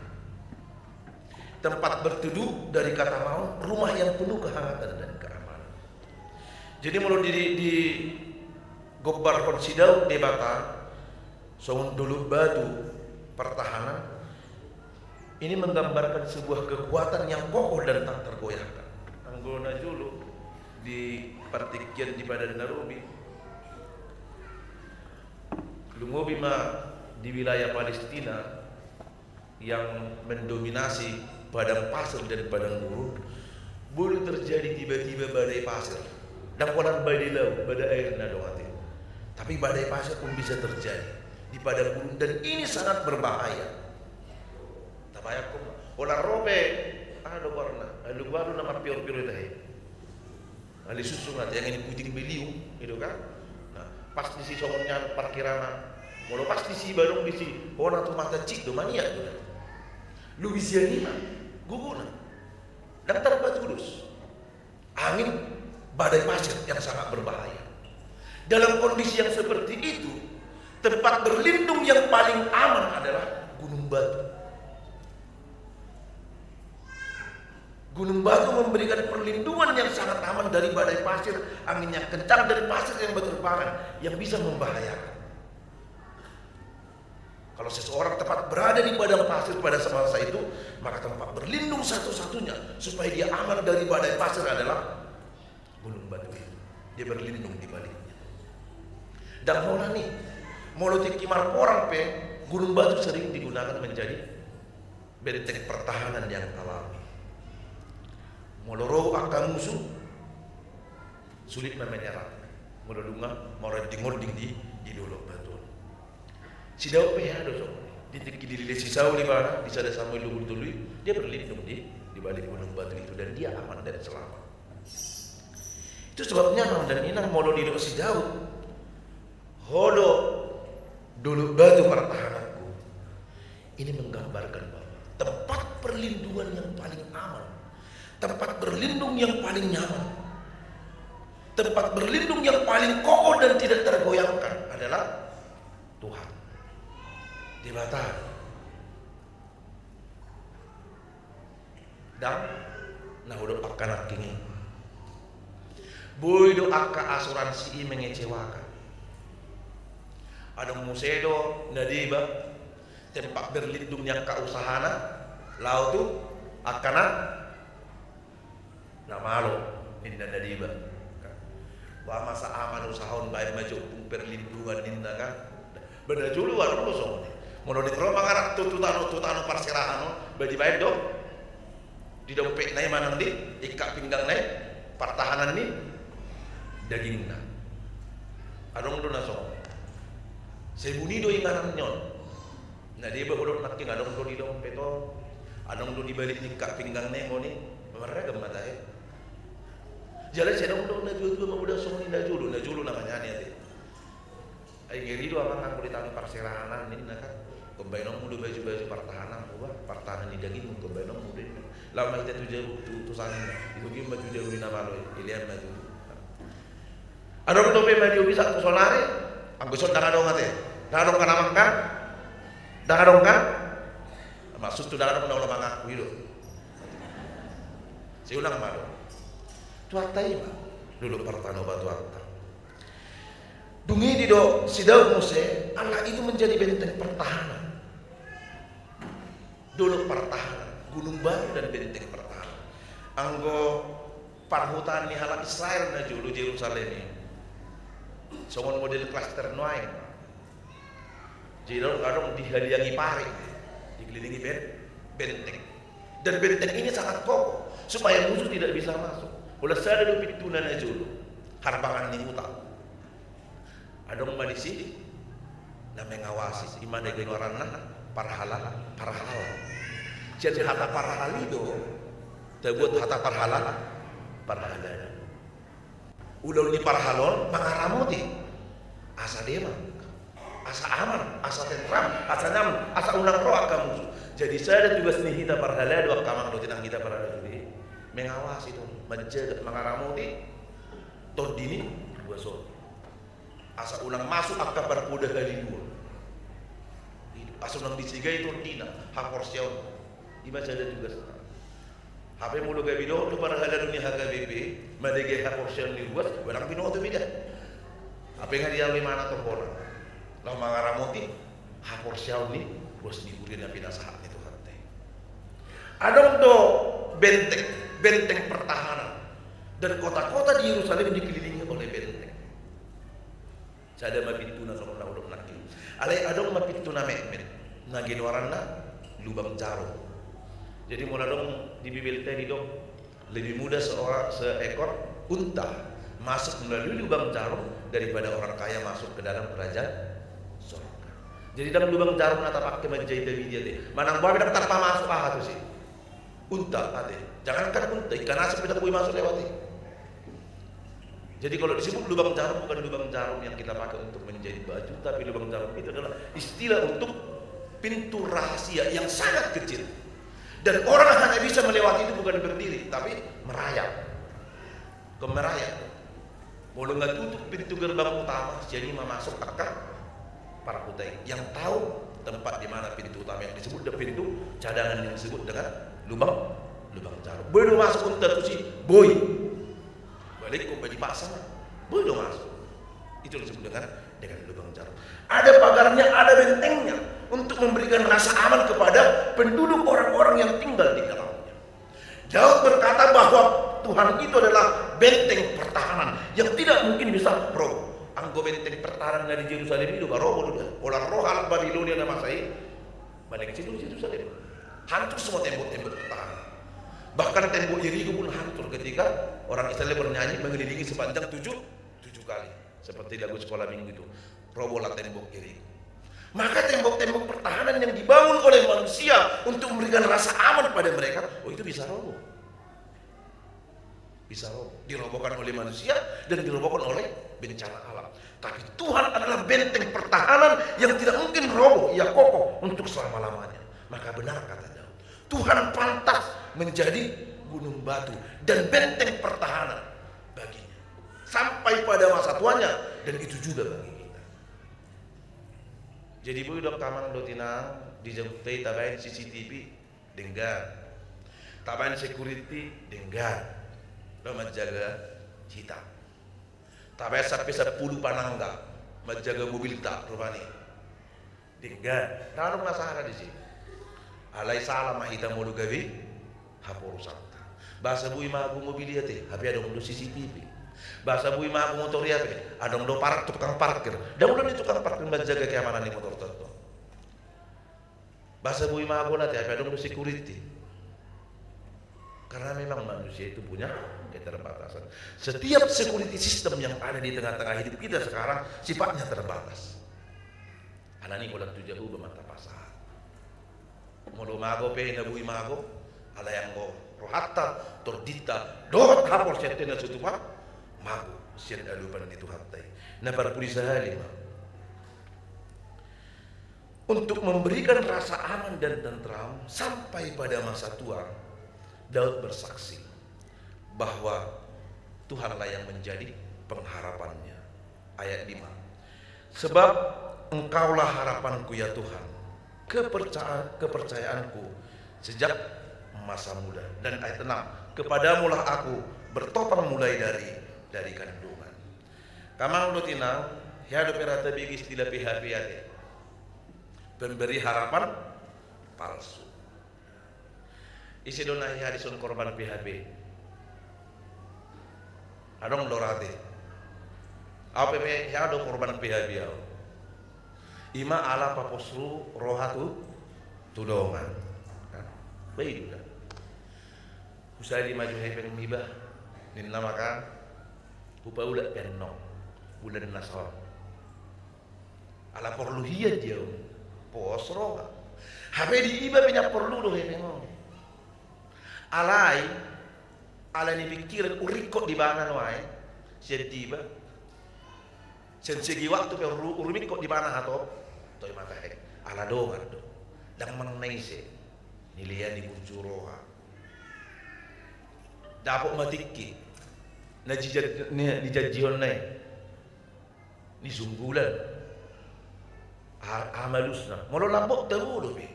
Tempat berteduh dari kata maun, rumah yang penuh kehangatan dan keamanan. Jadi molo di, di, digombarhon si Daud Debata songon dolok batu pertahanan, ini menggambarkan sebuah kekuatan yang kokoh dan tak tergoyahkan. Anggo na jolo di partingkian di Padan na Robi, lumobi ma di wilayah Palestina yang mendominasi padang pasir dan padang gurun, boleh terjadi tiba-tiba badai pasir. Ndang holan badai laut, badai air na adong ate. Tapi badai pasir pun bisa terjadi di padang gurun, dan ini sangat berbahaya. Tabayangkon ma, holan ro pe, aha do goarna, alu-alu na marpior-pior i tahe. Alai sunsung ate, angin puting beliung, i do kan? Nah, pas disi songon nian parkiraman. Molo pas disi, ba adong disi hona tu mata, cik do maniak do da. Lobi sian i ma gogona. Dang tarpatulus. Angin badai pasir yang sangat berbahaya. Dalam kondisi yang seperti itu, tempat berlindung yang paling aman adalah gunung batu. Gunung batu memberikan perlindungan yang sangat aman dari badai pasir, angin yang kencang, dari pasir yang berterbangan yang bisa membahayakan. Kalau seseorang tepat berada di padang pasir pada masa itu, maka tempat berlindung satu-satunya supaya dia aman dari badai pasir adalah gunung batu itu. Dia berlindung di baliknya. Dang holan i, molo tingki marporang pe, gunung batu sering digunakan menjadi benteng pertahanan yang alami. Molo ro angka musu, sulit ma menyerang. Molo nunga maronding-onding di, di dolok batu on. Si Daud pe hea do songon i. Di tingki dililei si Saul ibana, di sada Samuel dua puluh tolu i, dia berlindung di, di balik gunung batu itu dan dia aman dan selamat. Itu sebabnya, amang dan inang, molo didok si Daud, "Ho do dolok batu pertahananku." Ini menggambarkan bahwa tempat perlindungan yang paling aman, tempat berlindung yang paling nyaman, tempat berlindung yang paling kokoh dan tidak tergoyangkan adalah Tuhan. Debata. Dang na hudok angka nangkin i. Boi do angka asuransi i mengecewakan. Adong muse do na deba tempat berlindung ni angka usahana, laho tu angka na, na malo, ninna na deba. Ba masa aman usaha on, baen ma jo ompung perlindungan, ninna kan. Ba na jolo adong do songon i. Molo naeng ro mangarap tu, tu tano, tu tano parserahan on, ba dibaen do di dompetna i manang di ingkak pinggangna i, partahanan ni dagingna. Adong do na songon i. Sai buni do inganan ni on. Na deba hudok nangkin, adong do di dompet on, adong do di balik ni ingkak pinggangna i, songon i. Marragam ma tahe. Jala sai adong do na jual-jual ma mula songon i, na jolo, na jolo na manjani ate. Ai ngeri do amang anggo di tano parserahan, ninna kan. Ingkon baenonmu do baju-baju partahananmu, bah, partahanan ni dagingmu, ingkon baenonmu do, ninna. Laho ma hita tu jabu, tu, tu sana, ninna. Dibogion ma tu jabu ni na malo i, dilean ma tu. Adong dope maniopi sahat tu saonari, anggo dison dang adong ate. Dang adong kan amang kan? Dang adong kan? Maksudhu dang adong na olo mangaku i do. Sai unang ma adong. Tuhanta i ma dolok partanobatuanta. Dung i didok si Daud muse, Allah itu menjadi benteng pertahanan. Dolok partahanan, gunung batu dan benteng pertahanan. Anggo parhutaan ni halak Israel na jolo Jerusalem i, songon model klaster nuaeng. Jadi adong, adong dihaliangi parit, dikelilingi ben-, benteng. Dan benteng ini sangat kokoh, supaya musuh tidak bisa masuk. Holan sada do pintuna na jolo, harbangan ni huta. Adong ma disi na mengawasi, i ma na goaranna parhalal, parhal. Jadi hata parhal i do tabuat hata parhalal, parhalal. Ulaon ni parhal on mangaramoti asa demak, asa aman, asa tentram, asa nyaman, asa unang ro angka musu. Jadi sada tugas ni hita parhalado, angka amang dohot inang hita parhalado i, mengawasi, tong, manjaga, mangaramoti tondi ni ruas on. Asa unang masuk angka parpoda haliluon. Asa unang disigai tondina, haporseaon. I ma sada tugasna. Hape molo gabe dohot do parhalado ni H K B P, manjaga haporseaon ni ruas, ba dang binoto be da. Hape nga dialui mana tohona. Laho mangaramoti haporseaon ni ruas ni huria na pinasahat ni Tuhanta i. Adong do benteng, benteng pertahanan. Dan kota-kota di Yerusalem dikelilingi oleh benteng. Sada ma pintuna songon na hudok nangkin. Alai adong ma pintu na metmet, na goaranna lubang jarum. Jadi molo adong di Bibelta didok, lebih mudah seorang, seekor unta masuk melalui lubang jarum daripada orang kaya masuk ke dalam kerajaan sorga. Jadi dang lubang jarum na tapake manjahit hami dia te. Manang boha pe dang tarpamasuk aha tusi. Unta ate. Jangankan unta, ikan asap pe dang boi masuk lewat i. Jadi kalau disebut lubang jarum, bukan lubang jarum yang kita pakai untuk menjahit baju, tapi lubang jarum itu adalah istilah untuk pintu rahasia yang sangat kecil. Dan orang hanya bisa melewati itu bukan berdiri, tapi merayap. Ke merayap. Molo nga tutup pintu gerbang utama, sian i ma masuk angka parhuta i. Yang tahu tempat di mana pintu utama yang disebut dengan pintu cadangan yang disebut dengan lubang, lubang jarum. Boi do masuk unta tusi, boi. Balik kok baju pasang, boi do masuk. Itu disebut dengan, dengan lubang jarum. Ada pagarnya, ada bentengnya untuk memberikan rasa aman kepada penduduk orang-orang yang tinggal di dalamnya. Daud berkata bahwa Tuhan itu adalah benteng pertahanan yang tidak mungkin bisa roboh. Anggo benteng pertahanan na di Jerusalem i do ba roboh do da. Pola ro halak Babilonia na masa i, malengsing do Jerusalem. Hancur semua tembok-tembok pertahanan. Bahkan tembok Yeriko pun hancur ketika orang Israel bernyanyi mengelilingi sepanjang tujuh, tujuh kali. Seperti lagu sekolah minggu itu. Robohlah tembok Yeriko. Maka tembok-tembok pertahanan yang dibangun oleh manusia untuk memberikan rasa aman pada mereka, oh, itu bisa roboh. Bisa roboh. Dirobohkan oleh manusia dan dirobohkan oleh bencana alam. Tapi Tuhan adalah benteng pertahanan yang tidak mungkin roboh, ia kokoh untuk selama-lamanya. Maka benar kata Daud, Tuhan pantas menjadi gunung batu dan benteng pertahanan baginya sampai pada masa tuanya, dan itu juga bagi kita. Jadi boi do, amang dohot inang, di jabu i tabaen C C T V, denggan. Tabaen security, denggan. Ro manjaga hita. Tabaen sampe sampulu panangga manjaga mobilta rupani. Denggan, ndang adong na sala disi. Alai sala ma hita molo gabe haporusanta. Boasa boi mago mobil i ate, hape adong do C C T V. Boasa boi mago motor i ate, adong do par-, tukang parkir. Ndang olo ni tukang parkir manjaga keamanan ni motorta antong. Boasa boi mago na ate, hape adong do security. Karena memang manusia itu punya keterbatasan. Setiap security system yang ada di tengah-tengah hidup kita sekarang sifatnya terbatas. Alani i holan tu Jahowa ma tapasahat. Molo mago pe na boi mago, alai anggo rohanta, tondinta dohot haporseaonta na so tupa mago sian adopan ni Tuhanta i. Na parpudi sahali ma. Untuk memberikan rasa aman dan tentram sampai pada masa tua, Daud bersaksi bahwa Tuhanlah yang menjadi pengharapannya. Ayat lima. Sebab Engkaulah harapanku, ya Tuhan, kepercaya-, kepercayaanku sejak masa muda. Dan ayat enam, kepadamulah aku bertopang mulai dari, dari kandungan. Amang dohot inang, hea dope ra tabege istilah P H P ate. Pemberi harapan palsu. Ise do na hea dison korban P H P? Adong do ra ate? Au pe hea do korban P H P au. Ima ala papos roha tu, tu dongan. Kan? Baik do da. Husadi ma jo hepeng niba, ninna ma kan, hupaulak pe annon bulan na so on. Ala porlu hian di au, pos roha. Hape di iba pe na porlu do hepeng on. Alai, ala ni pikiran, uringkot di ibana nuaeng sian di iba. Sian segi waktu pe ur-, uringkot di ibana hatop. Toe ma tahe, ala dongan do. Ndang manang na ise. Nilehon ni burju roha. Dapot ma tingki na jija-, ni, nijanjionna i. Ni sunggulan. A-, aha ma alusna? Molo lambok tabo dope.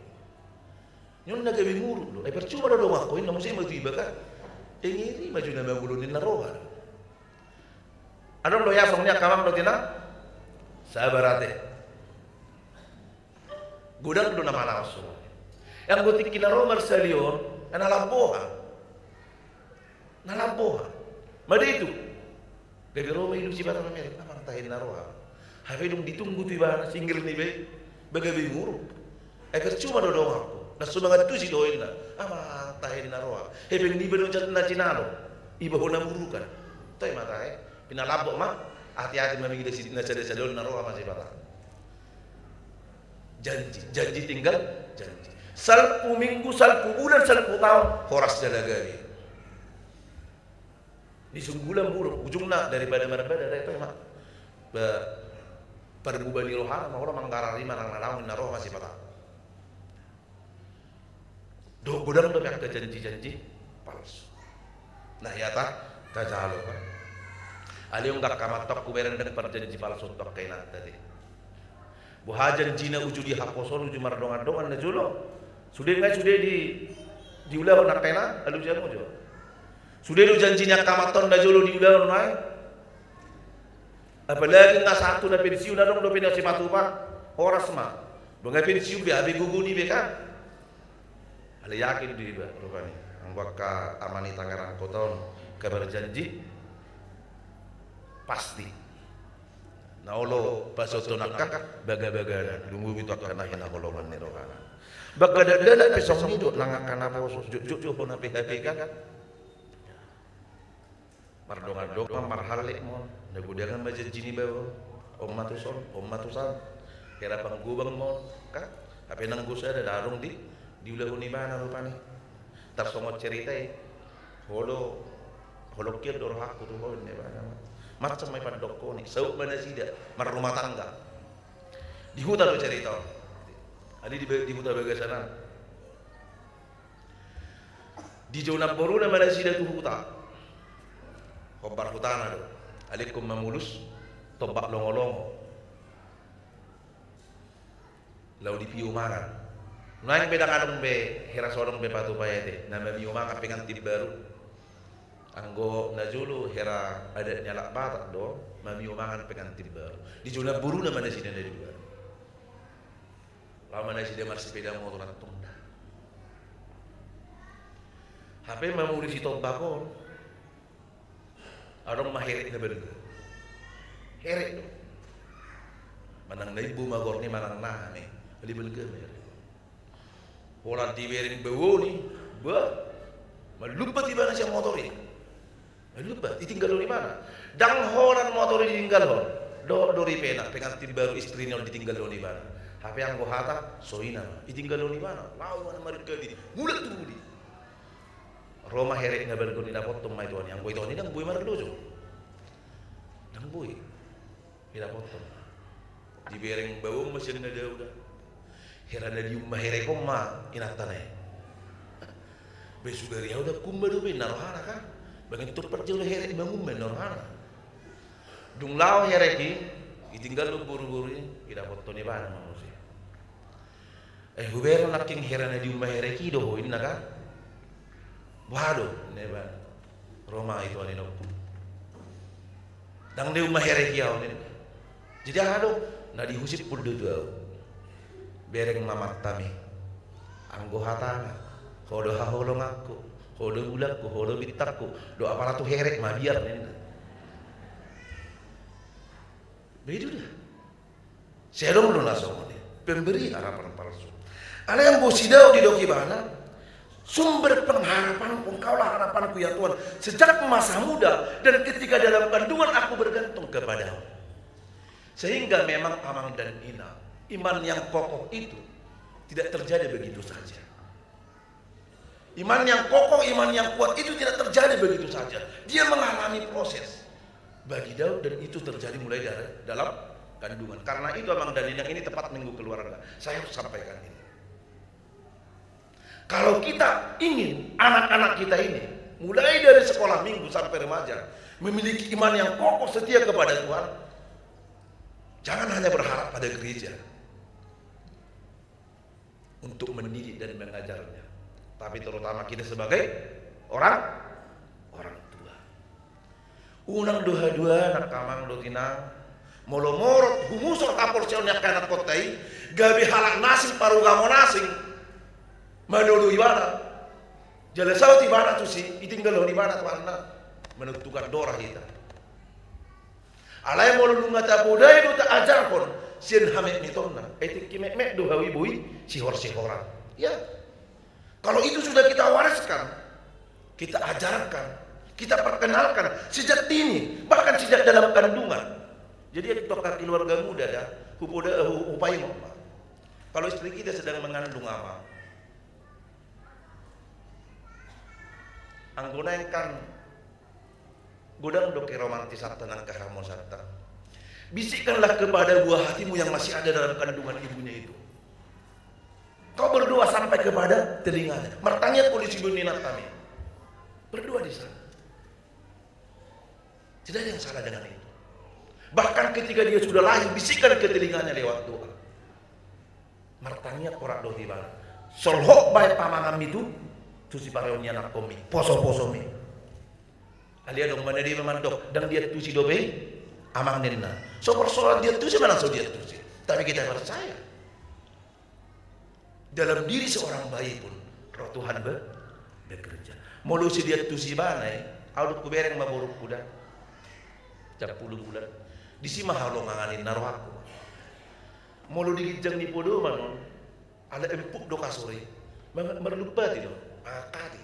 Nion na gabe muruk do. Ai percuma do donganko, ninna muse ma tu iba kan. Engeri ma jo na mangulon ninna roha. Adong do hea songon i angka amang dohot inang? Sabar ate. Godang do na manaon songon i. Anggo tingki na ro marsalion, na lambok ha. Na lambok ha. Mada i tu. Gabe ro ma i dung Sipata mamereng, amang tahe ninna roha. Hape dung ditunggu tu ibana singkir ni iba i, ba gabe muruk. Ai percuma do donganko. Na so mangantusi do ninna. Amang tahe ninna roha. Hepeng niba do jat na jinalo. Iba ho na murukan. Toe ma tahe. Pinalambok ma. Ate-ate ma mangida si-, na sada-sada on na roha ma Sipata. Janji, janji tinggal janji. Salpu minggu, salpu bulan, salpu taon, horas jala gabe. Ni sunggulan buruk, ujungna daripada marbada, dai toe ma. Ba, parbuba ni rohana ma, olo manggarar i manang na naung ninna roha ma Sipata. Dohot godang dope angka janji-janji palsu. Nah, ia ta, tajalo kan. Alai on angka amanta, hubereng ndang parjanji palsu tu angka inanta te. Boha janjina uju di haposon, uju mardongan-dongan na jolo. Sude ngai, sude di, diulahon angka inanta, alusi hamu jo. Sude do janji ni angka amanta on na jolo diulahon nai. Apalagi nga sahat tu na pensiun, adong dope na sipatupa, horas ma. Dung nga pensiun be, gabe gogo ni be kan. Alai yakin do iba rupani, anggo angka ama ni Tangerang Kota on, angka berjanji pasti. Na olo pasoton angka baga-bagana, dung ubi tu angka na hinaholongan ni rohana. Baga dakdanak pe songon i do, nang angka naposo, jotjot jo hona pe hape kan. Mardongan-dongan, marhallek ma on, na godangan ma janji ni baoa on. On ma tuson, on ma tusan. Hera panggobang ma on, kan? Hape nanggo sada, ndang adong di, diulahon ibana rupani. Tarsongon cerita i, holo, holongkian do rohangku tu ho, ninna ibana. Mansai ma ipandokkon i, saut ma nasida marrumah tangga. Di huta do cerita on. Alai di, di huta bagasan an. Dijou namboruna ma nasida tu huta. Hombar hutana do. Alai ingkon mamolus tombak longo-longo. Laho dipio mangan. Nuaeng pe ndang adong be hera so adong be patupa i ate. Na mamio mangan pengantin baru. Anggo na jolo hera adat ni halak Batak do, mamio mangan pengantin baru. Dijou namboruna ma nasida na dua. Laho ma nasida marsipeda motor antong da. Hape mamolus tombak on, adong ma herek na balga. Herek do. Manang na imbo ma goarna, manang na hame. Alai balga ma herek. Holan dibereng baoa ni, bah. Malumpat ibana sian motor i. Malumpat, ditinggalhon ibana. Ndang holan motor i ditinggalhon. Dohot do ripena, pengantin baru istrina on ditinggalhon ibana. Hape anggo hata, so i nama. Ditinggalhon ibana. Laho ibana maringkali. Mulak tu pudi. Ro ma herek na balga on, didapothon ma itoan i. Anggo itoan i ndang boi marlojo. Ndang boi. Didapothon. Dibereng baoa on ma sian na dao da. Hera na diumma herek on ma inanta na i. Be sugari ahu ndang huumma dope, ninna rohana kan. Baen tu parjolo herek mangumma, ninna rohana. Dung laho herek i, ditinggalhon boru-boru i, didapothon ibana ma muse. Eh, hubereng nangkin hera na diumma herek i do ho, ninna kan. Boha do, ninna ibana. Ro ma itoan i nokku. Ndang diumma herek i ahu, ninna. Jadi aha do, na dihusiphon do tu ahu. Bereng ma matami. Anggo hatana, ho do haholonganku, ho do bulangku, ho do bintangku, do apala tu herek mabiar, ninna. Begitu da. Sai adong do na songon i, pemberi harapan palsu. Alai anggo si Daud didok ibana, sumber pengharapanku, Engkaulah harapanku ya Tuhan, sejak masa muda dan ketika dalam kandungan aku bergantung kepada-Mu. Sehingga memang amang dan inang, iman yang kokoh itu tidak terjadi begitu saja. Iman yang kokoh, iman yang kuat itu tidak terjadi begitu saja. Dia mengalami proses. Bagi Daud dan itu terjadi mulai dari dalam kandungan. Karena itu amang dan inang, ini tepat minggu keluarga, saya harus sampaikan ini. Kalau kita ingin anak-anak kita ini mulai dari sekolah minggu sampai remaja memiliki iman yang kokoh setia kepada Tuhan, jangan hanya berharap pada gereja untuk mendidik dan mengajarnya, tapi terutama kita sebagai orang, orang tua. Unang do haduan angka amang dohot inang, molo morot humusor haporseaon ni angka anakhonta i, gabe halak na asing, parugamo na asing, manolo ibana. Jala saut ibana tusi, ditinggalhon ibana Tuhanna, menentukan do ra hita. Alai molo nunga tapodai do taajarhon sian hametmetonna, ai tingki metmet do hau i boi sihorsihoran. Ya. Kalau itu sudah kita wariskan, kita ajarkan, kita perkenalkan sejak dini, bahkan sejak dalam kandungan. Jadi, angka keluarga muda da, hupoda, hu-, hupaingot ma. Kalau istri kita sedang mengandung, amang, anggo naeng kan godang do keromantisanta nang keharmonisanta. Bisikkanlah kepada buah hatimu yang masih ada dalam kandungan ibunya itu. Kau berdoa sampai kepada telinganya. Martangiang ho di siboan ni inanta mi. Berdoa di sana. Tidak ada yang salah dengan itu. Bahkan ketika dia sudah lahir, bisikan ke telinganya lewat doa. Martangiang ho rap dohot ibana. Solhot bahen pamangan mi tu, tu sipareon ni anakkon mi, poso-poso mi. Alai adong ma na dia mandok, ndang diantusi dope i, amang ninna. So persoalan diantusi manang so diantusi. Tapi kita percaya. Dalam diri seorang bayi pun Roh Tuhan be-, bekerja. Molo so diantusi ibana i, au dung hubereng ma borungku da. Jam sampulu bulan. Disi ma haholongangan ninna rohangku. Molo di ginjang ni podoman on, ala empuk do kasur i. Mar-, marlumpati do. Mangangkat i.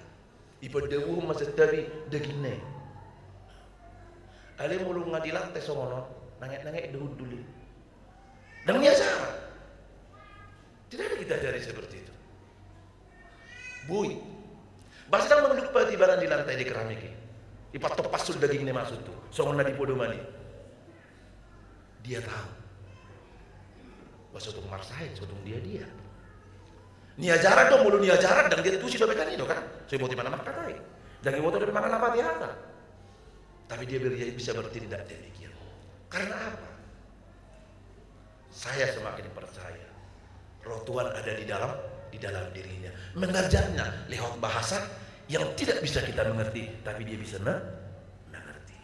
Ipandabuhon ma santabi dagingna i. Alai molo nga di lantai songon on, nanget-nanget do hundul i. Ndang niajaran. Tidak ada kita ajari seperti itu. Boi. Boasa ndang marlumpati ibana di lantai di keramik i. Ipatompas do dagingna i masuk tu. Songon na di podoman i. Dia tahu. Bah, so tung marsae, so tung dia-dia. Niajaran do, molo niajaran, ndang diantusi dope kan i do kan. So diboto ibana mangkatai. Ndang diboto dope mangan na pati hata. Tapi dia ber-, bisa bertindak demikian. Karena apa? Saya semakin percaya Roh Tuhan ada di dalam, di dalam dirinya. Mengajarnya lewat bahasa yang tidak bisa kita mengerti, tapi dia bisa me-, mengerti.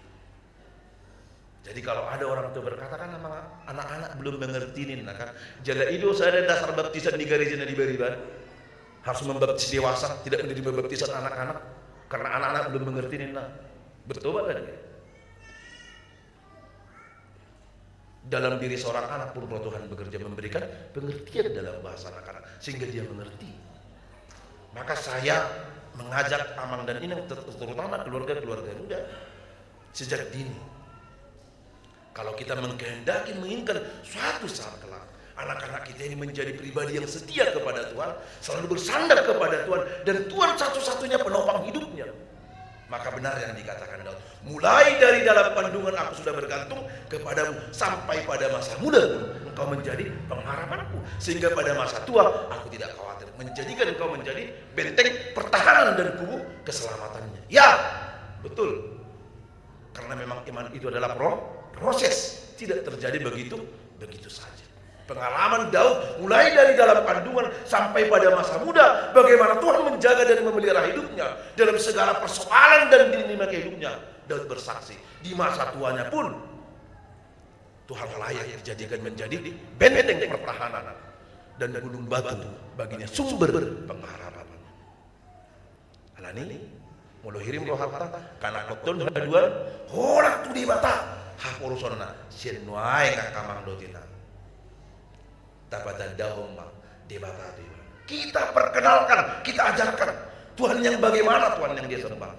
Jadi kalau ada orang tua berkata, kan memang anak-anak belum mengerti ninna kan. Jala i do sada dasar baptisan di gareja na di bariba. Harus membaptis dewasa, tidak menerima baptisan anak-anak. Karena anak-anak belum mengerti ninna. Bertobatlah dia. Dalam diri seorang anak pun Roh Tuhan bekerja memberikan pengertian dalam bahasa anak-anak. Sehingga dia mengerti. Maka saya mengajak amang dan inang, ter-, terutama keluarga-keluarga muda, sejak dini. Kalau kita mengkehendaki, menginginkan suatu saat kelak, anak-anak kita ini menjadi pribadi yang setia kepada Tuhan, selalu bersandar kepada Tuhan, dan Tuhan satu-satunya penopang hidupnya, maka benar yang dikatakan Daud, "Mulai dari dalam kandungan aku sudah bergantung kepadamu, sampai pada masa muda pun engkau menjadi pengharapanku, sehingga pada masa tua aku tidak khawatir, menjadikan engkau menjadi benteng pertahanan dan kubu keselamatannya." Ya, betul. Karena memang iman itu adalah pro-, proses. Tidak terjadi begitu, begitu saja. Pengalaman Daud mulai dari dalam kandungan sampai pada masa muda, bagaimana Tuhan menjaga dan memelihara hidupnya dalam segala persoalan dan dinamika hidupnya. Daud bersaksi, di masa tuanya pun Tuhan layak dijadikan menjadi benteng pertahanan dan gunung batu baginya, sumber pengharapan. Alani, molo hirim rohanta, kanakhonton haduan, holan tu Debata haporusonna, sian nuaeng angka amang dohot inang. Tapatandahon ma Debata tu ibana. Kita perkenalkan, kita ajarkan Tuhan yang bagaimana, Tuhan yang dia sembah.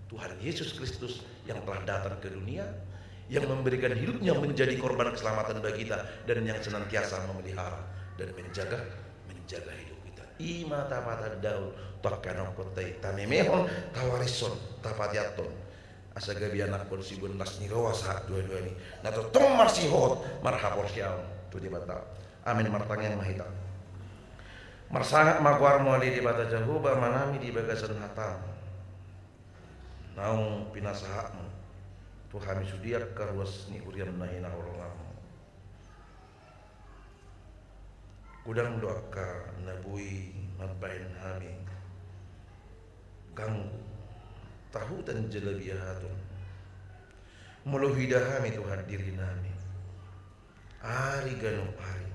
Tuhan Yesus Kristus yang telah datang ke dunia, yang memberikan hidupnya menjadi korban keselamatan bagi kita, dan yang senantiasa memelihara dan menjaga, menjaga hidup kita. I ma tapatandahon tu angka anakhonta i, tamemehon, tawarishon, tapatianhon. Asa gabe anakhon siboan las ni roha sahat dua-duana i. Na tongtong marsihohot, marhaporseaon tu Debata. Amin. Martangiang ma hita. Marsangap ma goarmu ale Debata Jahowa, Amanami, di bagasan hatamu. Naung pinasahatmu tu hami sude angka ruas ni huriam na hinaholonganmu. Godang do angka na boi mambahen hami ganggu, tahutan jala biahaton. Molo huida hami Tuhan dirinami. Ari ganup ari.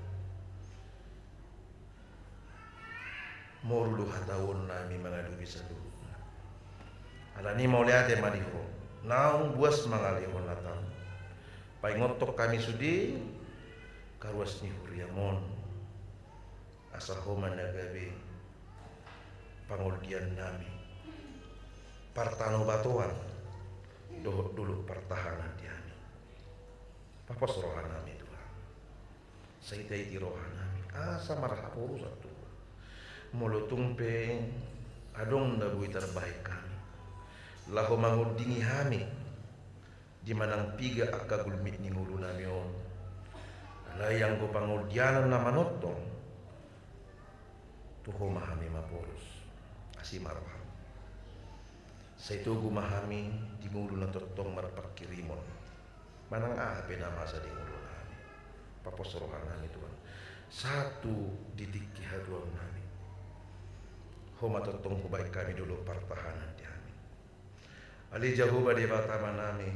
Moru do hataonnami mangadopi saluhutna. Alani mauliate ma di Ho, naung buas mangalehon hataM. Paingothon hami sude angka ruas ni huriaM on. Asa Ho ma na gabe pangoldiannami, partanobatoan dohot dolok partahanan di hami. Papos rohanami Tuhan. Sai taiti rohanami asa marhaporusan tu Ho. Molo tung pe adong na boi tarbahen hami laho mangondingi hami di manang piga angka gulmit ni ngolunami on, Alai anggo pangondianan na manongtong, tu Ho ma hami maporus, asi ma roham. Sai togu ma hami di ngolu na tongtong marpangkirimon. Manang aha pe na masa di ngolunami, papos rohanami Tuhan, sahat tu di tingki hatuaonnami. Ho ma tongtong hubaen hami dolok partahanan di hami. Ale Jahowa Debata Amanami,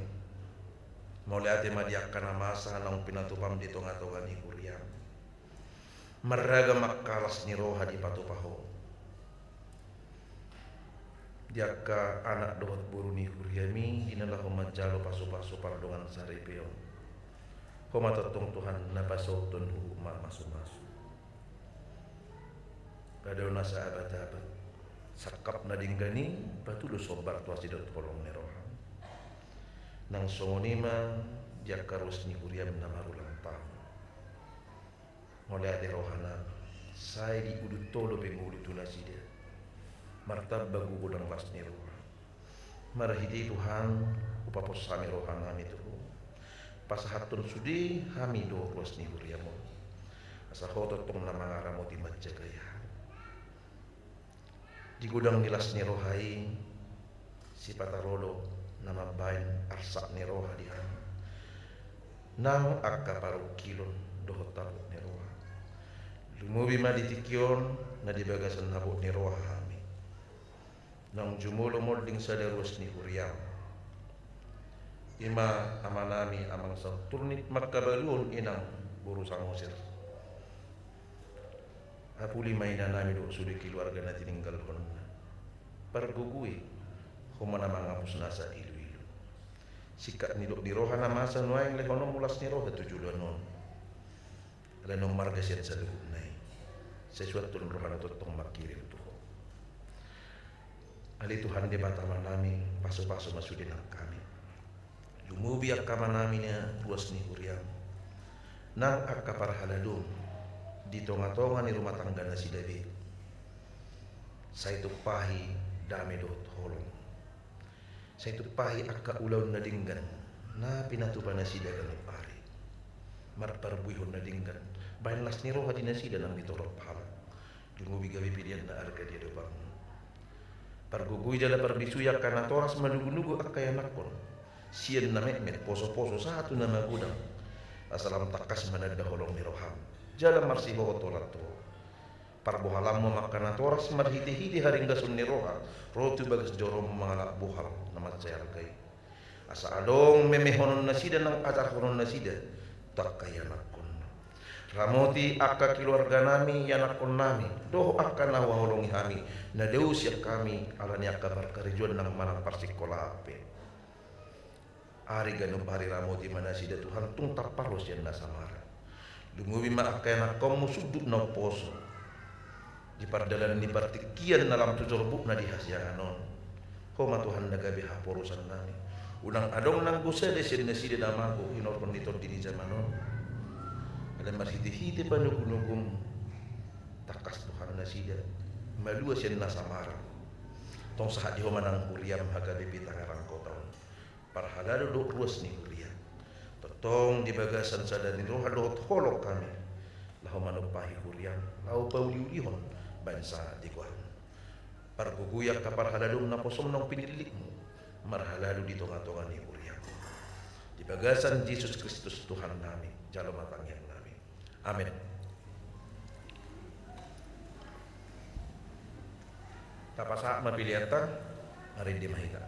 mauliate ma di angka na masa naung pinatupam di tongatonga ni huriam. Marragam angka las ni roha dipatupa Ho. Di angka anak dohot boru ni huriami, di na laho manjalo pasupasu pardongan saripeon, Ho ma tongtong Tuhan na pasauthon huhut marmasumasu. Pado na saabat-abat, sangkap na denggan i patudos hombar tu asi dohot holong ni roham. Nang songon i ma di angka ruas ni huriam na marulang taon. Mauliate rohana, sai diudut Ho dope ngolu tu nasida. Martamba godang las ni roha. Marhite i Tuhan, hupapos hami rohanami tu Ho. Pasahathon sude hami dohot ruas ni huriam on, asa Ho tongtong na mangaramoti manjagai hami. Di godang ni las ni roha i, sipata ro do na mambaen arsak ni roha di hami nang angka parungkilon dohot habot ni roha. Lumobi ma di tingki on na di bagasan habot ni roha hami naung jumolo monding sada ruas ni huriam. I ma amanami Amang Sauturnip Mangkabaluon, inang boru Samosir. Apuli ma inanami dohot sude keluarga na tininggalhonna. Pargogoi, Ho ma na mangapus nasa iluilu. Singkat ni dolok ni roha na masa nuaeng lehononmu las ni roha tu joloan on. Ala naung marga sian saluhutna i, sai suanhon rohana tongtong mangkirim tu Ho. Ale Tuhan Debata Amanami, pasupasu ma sude nang hami. Lumobi angka amanami na ruas ni huriam, nang angka parhaladom di tongatonga ni rumah tangga nasida be. Sai tumpahi dame dohot holong. Sai tumpahi angka ulaon na denggan na pinatupa nasida ganup ari. Marparbuehon na denggan, baen las ni roha di nasida nang di torop halak. Lumobi gabe pelean na arga di adopanmu. Pargogoi jala parbisui angka natoras manugunugu angka ianakhon, sian na metmet posoposo sahat tu na magodang, asa lam tangkas mananda holong ni roham jala marsihohot holan tu Ho. Parbohalanmu ma angka natoras marhitehite haringgason ni roha ro tu bagas joromu mangalap bohal na mansai arga i. Asa adong memehonon nasida nang ajarhonon nasida tu angka ianakhonna. Ramoti angka keluarganami, ianakhonnami dohot angka na huhaholongi hami na dao sian hami ala ni angka parkarejoan nang manang parsikolaan pe. Ari ganup ari ramoti ma nasida Tuhan, tung tampar Ho sian na samaran. Lumobi ma angka ianakhonmu sundut na umposo di pardalanan ni partingkian na lam tu jorbutna di hasiangan on. Ho ma Tuhan na gabe haporusannami. Unang adong nanggo sada sian nasida na mago hinorhon ni tondi ni jaman on. Alai marhitehite panugunugumu, tangkas Tuhan nasida malua sian na samaran. Tong sahat di Ho ma nang huriam HKBP Tangerang Kota on. Parhalado dohot ruas ni huria. Tongtong di bagasan sada ni roha dohot holong hami laho manumpahi huriam, laho pauliulihon baen sahat di goarmu. Pargogoi angka parhaladom naposom naung pinillitmu marhalado di tongatonga ni huriam. Di bagasan Jesus Kristus Tuhannami, jalo ma tangiangnami. Amen. Tapasahat ma peleanta, marende ma hita.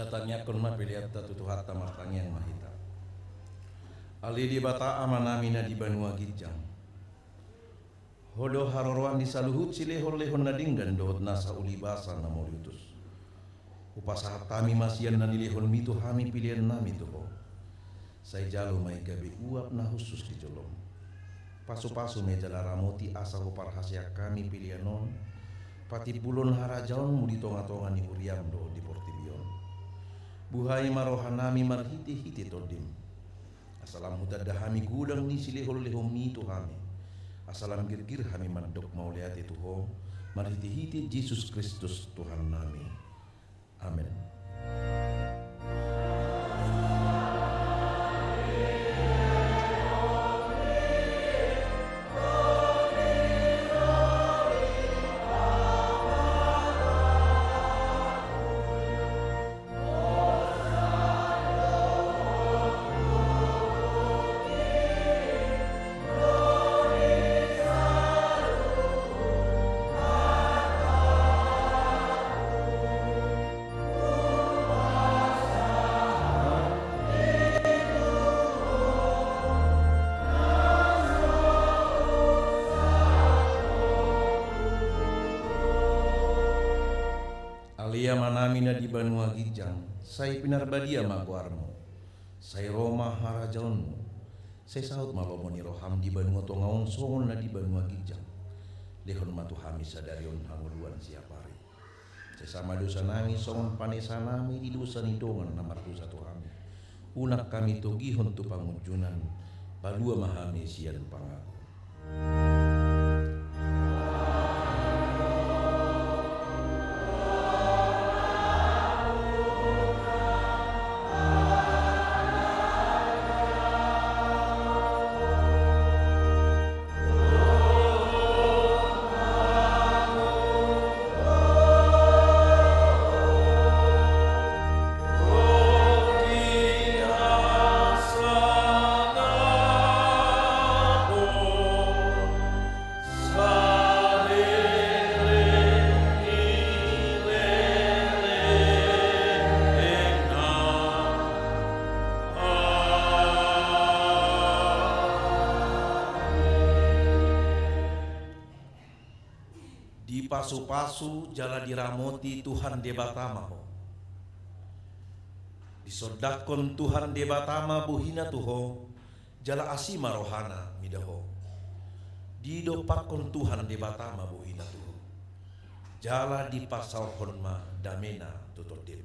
Tangiangkon ma peleanta tu Tuhanta. Martangiang ma hita. Ale Debata Amanami na di banua ginjang, Ho do haroroan ni saluhut silehonlehon na denggan dohot nasa ulibasa na mauliutus. Hupasahat hami ma sian na nilehonMi tu hami peleannami tu Ho. Sai jalo ma i gabe uap na hushus di jolom. Pasupasu ma i jala ramoti asa huparhaseang hami pelean on patimbulhon harajaonMu di tongatonga ni huriaM dohot di portibi on. Buhai ma rohanami marhitehite TondiM, asa lam hutanda hami godang ni silehonlehonMi tu hami, asa lam girgir hami mandok mauliate tu Ho, marhitehite Jesus Kristus Tuhannami. Amen. Ale Amanami na di banua ginjang, sai pinarbadia ma goarMu. Sai ro ma harajaonMu. Sai saut ma lomo ni rohaM di banua tonga on songon na di banua ginjang. Lehon ma tu hami sadari on hangoluan siapari. Sesa ma dosanami songon panesanami di dosa ni dongan na mardosa tu hami. Unang hami togihon tu pangunjunan, palua ma hami sian pangago. Dipasupasu jala diramoti Tuhan Debata ma ho. Disondangkon Tuhan Debata ma bohiNa tu ho, jala asi ma rohaNa mida ho. Didompakkon Tuhan Debata ma bohiNa tu ho, jala dipasaorhon ma dameNa tu tondim.